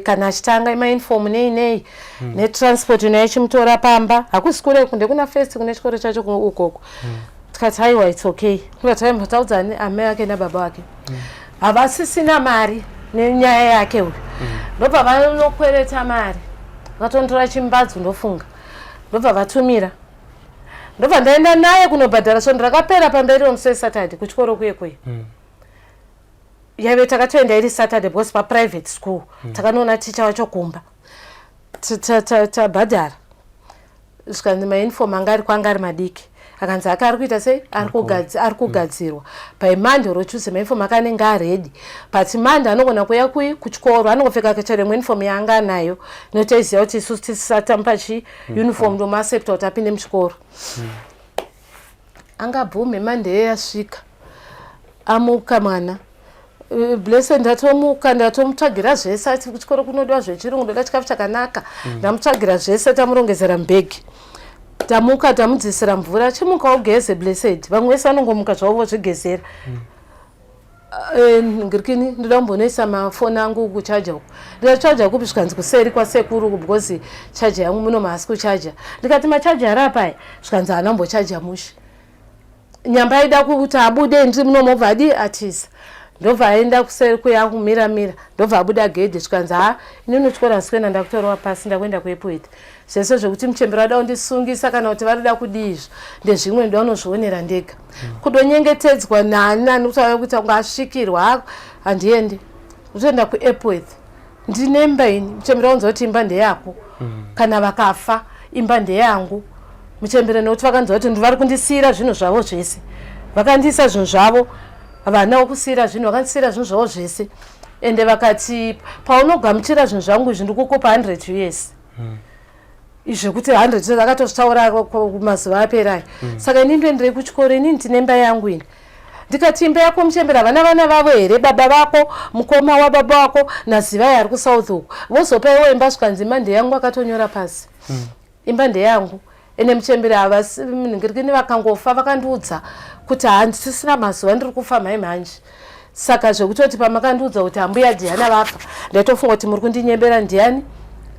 Speaker 4: kana achitanga mauniform nei nei netransport ino yachimutora pamba, hakusi kure, ndekuna First kune chikoro chacho ukoko. Tikati aiwa, it's okay. Ndobva taudza amai ake nababa vake, havasisina mari nenyaya yake uyu. Ndobva vanokwereta mari, vatontora chimbadzo ndofunga, ndobva vatumira. Ndobva ndaenda naye kunobhadhara svondo rakapera pamberi romusi weSaturday kuchikoro kuye kuye. Yaive takatoenda iri Saturday because paprivate school. Takanoona ticha wacho kumba, tabhadhara. Zvikanzi mauniform anga ari kwanga ari madiki. Akanzi ake ari kuita sei, ari kugadzirwa by Monday or Tuesday, mauniform ake anenge aready. But Monday anogona kuuya kui kuchikoro anongopfeka chero imwe uniform yaanga anayo, nokuti aiziva kuti isusu tisatamupa chi uniform, ndomuaccepta kuti apinde muchikoro. Angabvume. Monday yasvika, amuka mwana. Blessed ndatomuka, ndatomutsvagira zvese. Ati kuchikoro kunodiwa zvechirungu, ndoda chikafu chakanaka. Ndamutsvagira zvese, tamurongezera mubhegi, tamuka, tamudzisira mvura. Chimuka ugeze, Blessed. Vamwe vese vanongomuka zvavo vozvigezera. Ngirikini, ndoda kumbonoisa mafoni angu kuchaja uku. Ndikachaja kupi? Zvikanzi kuseri kwasekuru uku, because chaja yangu muno maasi kuchaja. Ndikati machaja ari apaya? Zvikanzi haana kumbochaja mushe. Nyamba aida kuti abude, ndiri muno, mobva adi atiza. Ndobva aenda kuseri kuya, kumira mira, ndobva abuda gedhe. Zvikanzi, ha, inini uchikora handisi ndakutorwa pasi, ndakuenda kuEpworth. Zvese zvekuti muchembero vada kundisungisa kana kuti varida kudii, izvo ndezvimwe, ndoda unozvionera ndega. Kudonyengetedzwa nani nani kuti auya kuita kunge asvikirwa, handiendi, kutoenda kuEpworth. Ndine imba ini. Muchembero vaunza kuti imba ndeyako. Kana vakafa, imba ndeyangu, muchembere, nekuti vakanzwa kuti vari kundisiyira zvinhu zvavo zvese. Vakandiisa zvinhu zvavo, havanawo kusiyira zvinhu, vakandisiyira zvinhu zvavo zvese. Ende vakati paunogamuchira zvinhu zvangu izvi, ndikukupa 100 US. Izvekuti 100 US akatozvitaura mazuva aperai. Saka inini ndoenderei kuchikoro? Inini ndine imba yangu ini. Ndikati imba yako, muchembera, havana vana vavo here? Baba vako, mukoma wababa wako nazivai ari kuSouth uku, vozopa iwo imba? Zvikanzi imba ndeyangu, akatonyora pasi. Imba ndeyangu. Ende muchembere havasi vakangofa, vakandiudza kuti handisisina mazuva, ndiri kufa mhai mhanje. Saka zvekutoti pamakandiudza kuti ambuya Diana vafa, ndaitofunga kuti muri kundinyembera. Ndiani?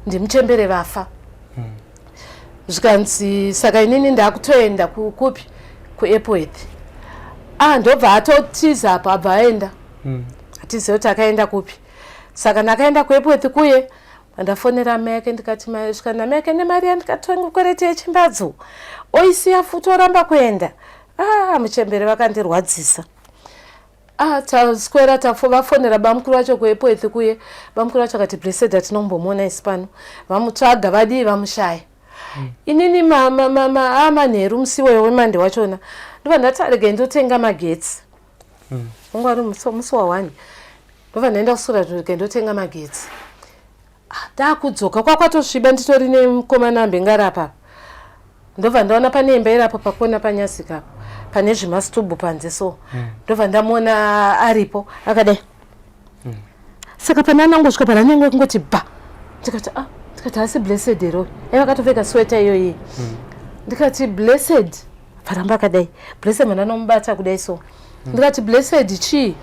Speaker 4: Ndimuchembere vafa. Zvikanzi saka inini ndakutoenda kupi? KuEpworth. Ah, ndobva atotiza apo, abva aenda. Hatizivi kuti akaenda kupi. Saka ndakaenda kuEpworth kuye, ndafonera amai ake, ndikati svika namai ake nemari yandikatokwereti yechimbadzo, oisiya futi, oramba kuenda. Ah, muchembere vakandirwadzisa. Ah, taswera vafonera bamukuru vacho kuEpworth kuye. Bamukuru vacho akati Blessed hatinombomuona isi pano. Vamutsvaga, vadii, vamushaya. Inini amanheru musi iwoyo weMonday wachona, ndobva ndati arege ndotenga magetsi. Unga uri musi wa1, ndobva ndaenda kusura, rege ndotenga magetsi. Ah, taakudzoka kwakwatosviba, nditori nemukomana ambengari apapa. Ndobva ndaona pane imba iri apo pakona panyasika apo, pane zvimasitubhu panze so. Ndobva ndamuona aripo akadai. Saka pana anangosvika pana anenge kungoti ba, ndikati, ah, ndikati hasi Blessed here? Aiva akatopfeka sweta iyoyi. Ndikati, Blessed. Paramba akadai Blessed, mandanomubata kudai so. Ndikati, Blessed, chii?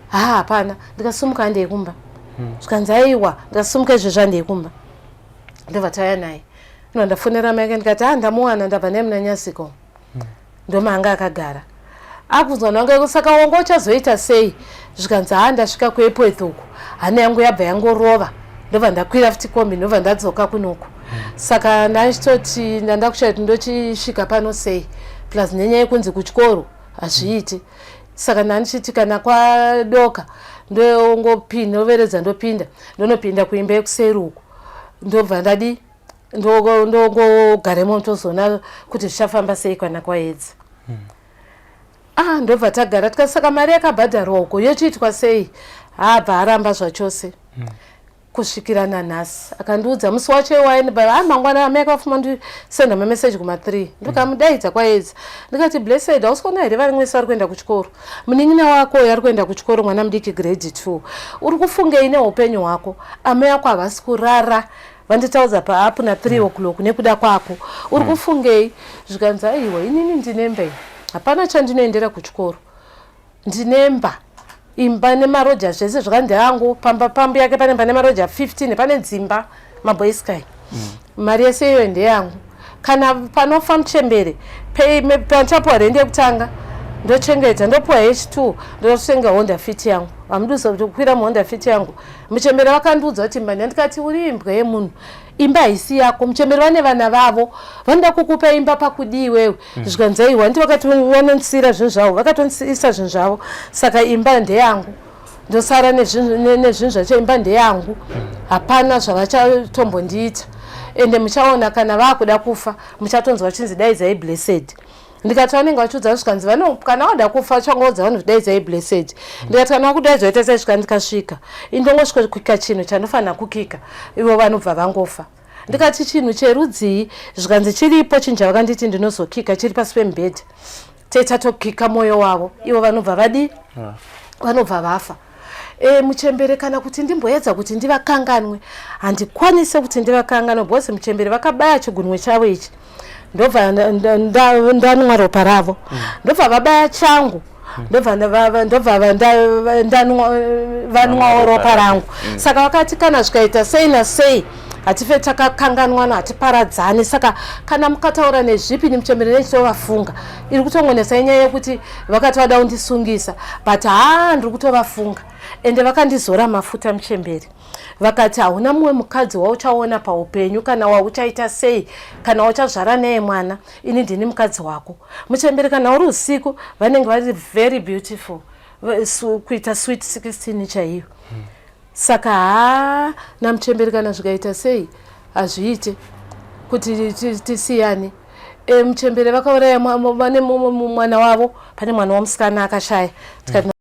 Speaker 4: Ha, hapana. Ndikasumuka, handei kumba. Zvikanzi aiwa. Ndikasumuka izvezvo, handei kumba. Ndobva tauya naye. Ndobva ndafonera mai ake, ndikati, ha, ndamuwana, ndabva naye muna Nyasiko, ndomaanga akagara akunzwa nanga. Saka wanga uchazoita sei? Zvikanzi, ha, ndasvika kuEpworth uku, hana yangu yabva yangorova, ndobva ndakwira futi kombi, ndobva ndadzoka kunoku. Saka ndachitoti ndanda kushaya kuti ndochisvika pano sei, plus nenyaya yekunzi kuchikoro hazviiti. Saka ndandichiti kana kwadoka ndongopinda, ndoveredza, ndopinda, ndonopinda kuimba yekuseri uku, ndobva ndadi ndongogaremo, tozoona kuti zvichafamba sei kana kwaedza. Ah, ndobva tagara. Tikati saka mari yakabhadharwa uko yochiitwa sei? Haabva aramba zvachose kusvikira nanhasi. Akandiudza musi wacho iwaini, ah, mangwana amai akafuma ndisenda mameseji kuma3, ndikamudaidza kwaedza. Ndikati, Blessed, hausi kuona here vari mwese vari kuenda kuchikoro? Munin'ina wako uyo ari kuenda kuchikoro, mwana mudiki, grade 2. Uri kufungei neupenyu hwako? Amai ako havasi kurara, vanditaudza paapu na3 o'clock nekuda kwako. Uri kufungei? Zvikanzi, aiwa, inini ndinemba ini, hapana chandinoendera kuchikoro, ndinemba, imba nemaroja zvese zvakandeangu. Pamba pambu yake pane pane maroja 15, pane dzimba maboysky. Mari yese iyoyo ndeyangu. Kana panofa muchembere, pandichapuwa rendi yekutanga ndochengeta, ndopuwa h2, ndotenga Honda Fit yangu. Hamudusa kuti kukwira muHonda Fit yangu. Muchembere vakandiudza kuti imba, ndikati uri imbwa yemunhu, imba haisi yako. Muchembere vane vana vavo, vanoda kukupa imba pakudii iwewe? Zvikanzi aiwa, nditi vakati vanondisiyira zvinhu zvavo, vakatondisiisa zvinhu zvavo, saka imba ndeyangu, ndosara nezvinhu zvacho. Imba ndeyangu, hapana zvavachatombondiita. Ende muchaona kana vaakuda kufa, muchatonzwa chinzi daidzai Blessed. Ndikati vanenge vachiudza zvikanzi vano kana wada kufa changoudza vanhu kudaidzai Blessed. Ndikati kana wakudaidzwa ita sei svika ndikasvika indongosvika kukika chinhu chandofanira kukika ivo vanobva vangofa. Ndikati chinhu cherudzii? Zvikanzi chiripo chinhu chavakanditi ndinozokika chiri pasi pemubhedha. Tetatokika mwoyo wavo ivo vanobva vadii? Vanobva vafa. E, muchembere kana kuti ndimboedza kuti ndivakanganwe handikwanise kuti ndivakanganwe because muchembere vakabaya chigunwe chavo ichi ndobva ndanwa ropa ravo ndobva vabaya changu ndobva vanwawo ropa rangu. Saka vakati kana zvikaita sei nasei hatife takakanganwana, hatiparadzani. Saka kana mukataura nezvipi nimuchembere nechitovafunga iri kutongonesa inyaya yekuti vakati vada kundisungisa, but haa ndiri kutovafunga. Ende vakandizora mafuta muchembere, vakati hauna mumwe mukadzi wauchaona paupenyu, kana wauchaita sei, kana wauchazvara naye mwana, ini ndini mukadzi wako. Muchembere kana uri usiku vanenge vari very beautiful, kuita sweet 16 chaiyo. Saka haa namuchembere kana zvikaita sei hazviite kuti tisiyane. Muchembere vakauraya vane mwana wavo, pane mwana wamusikana akashaya tikati.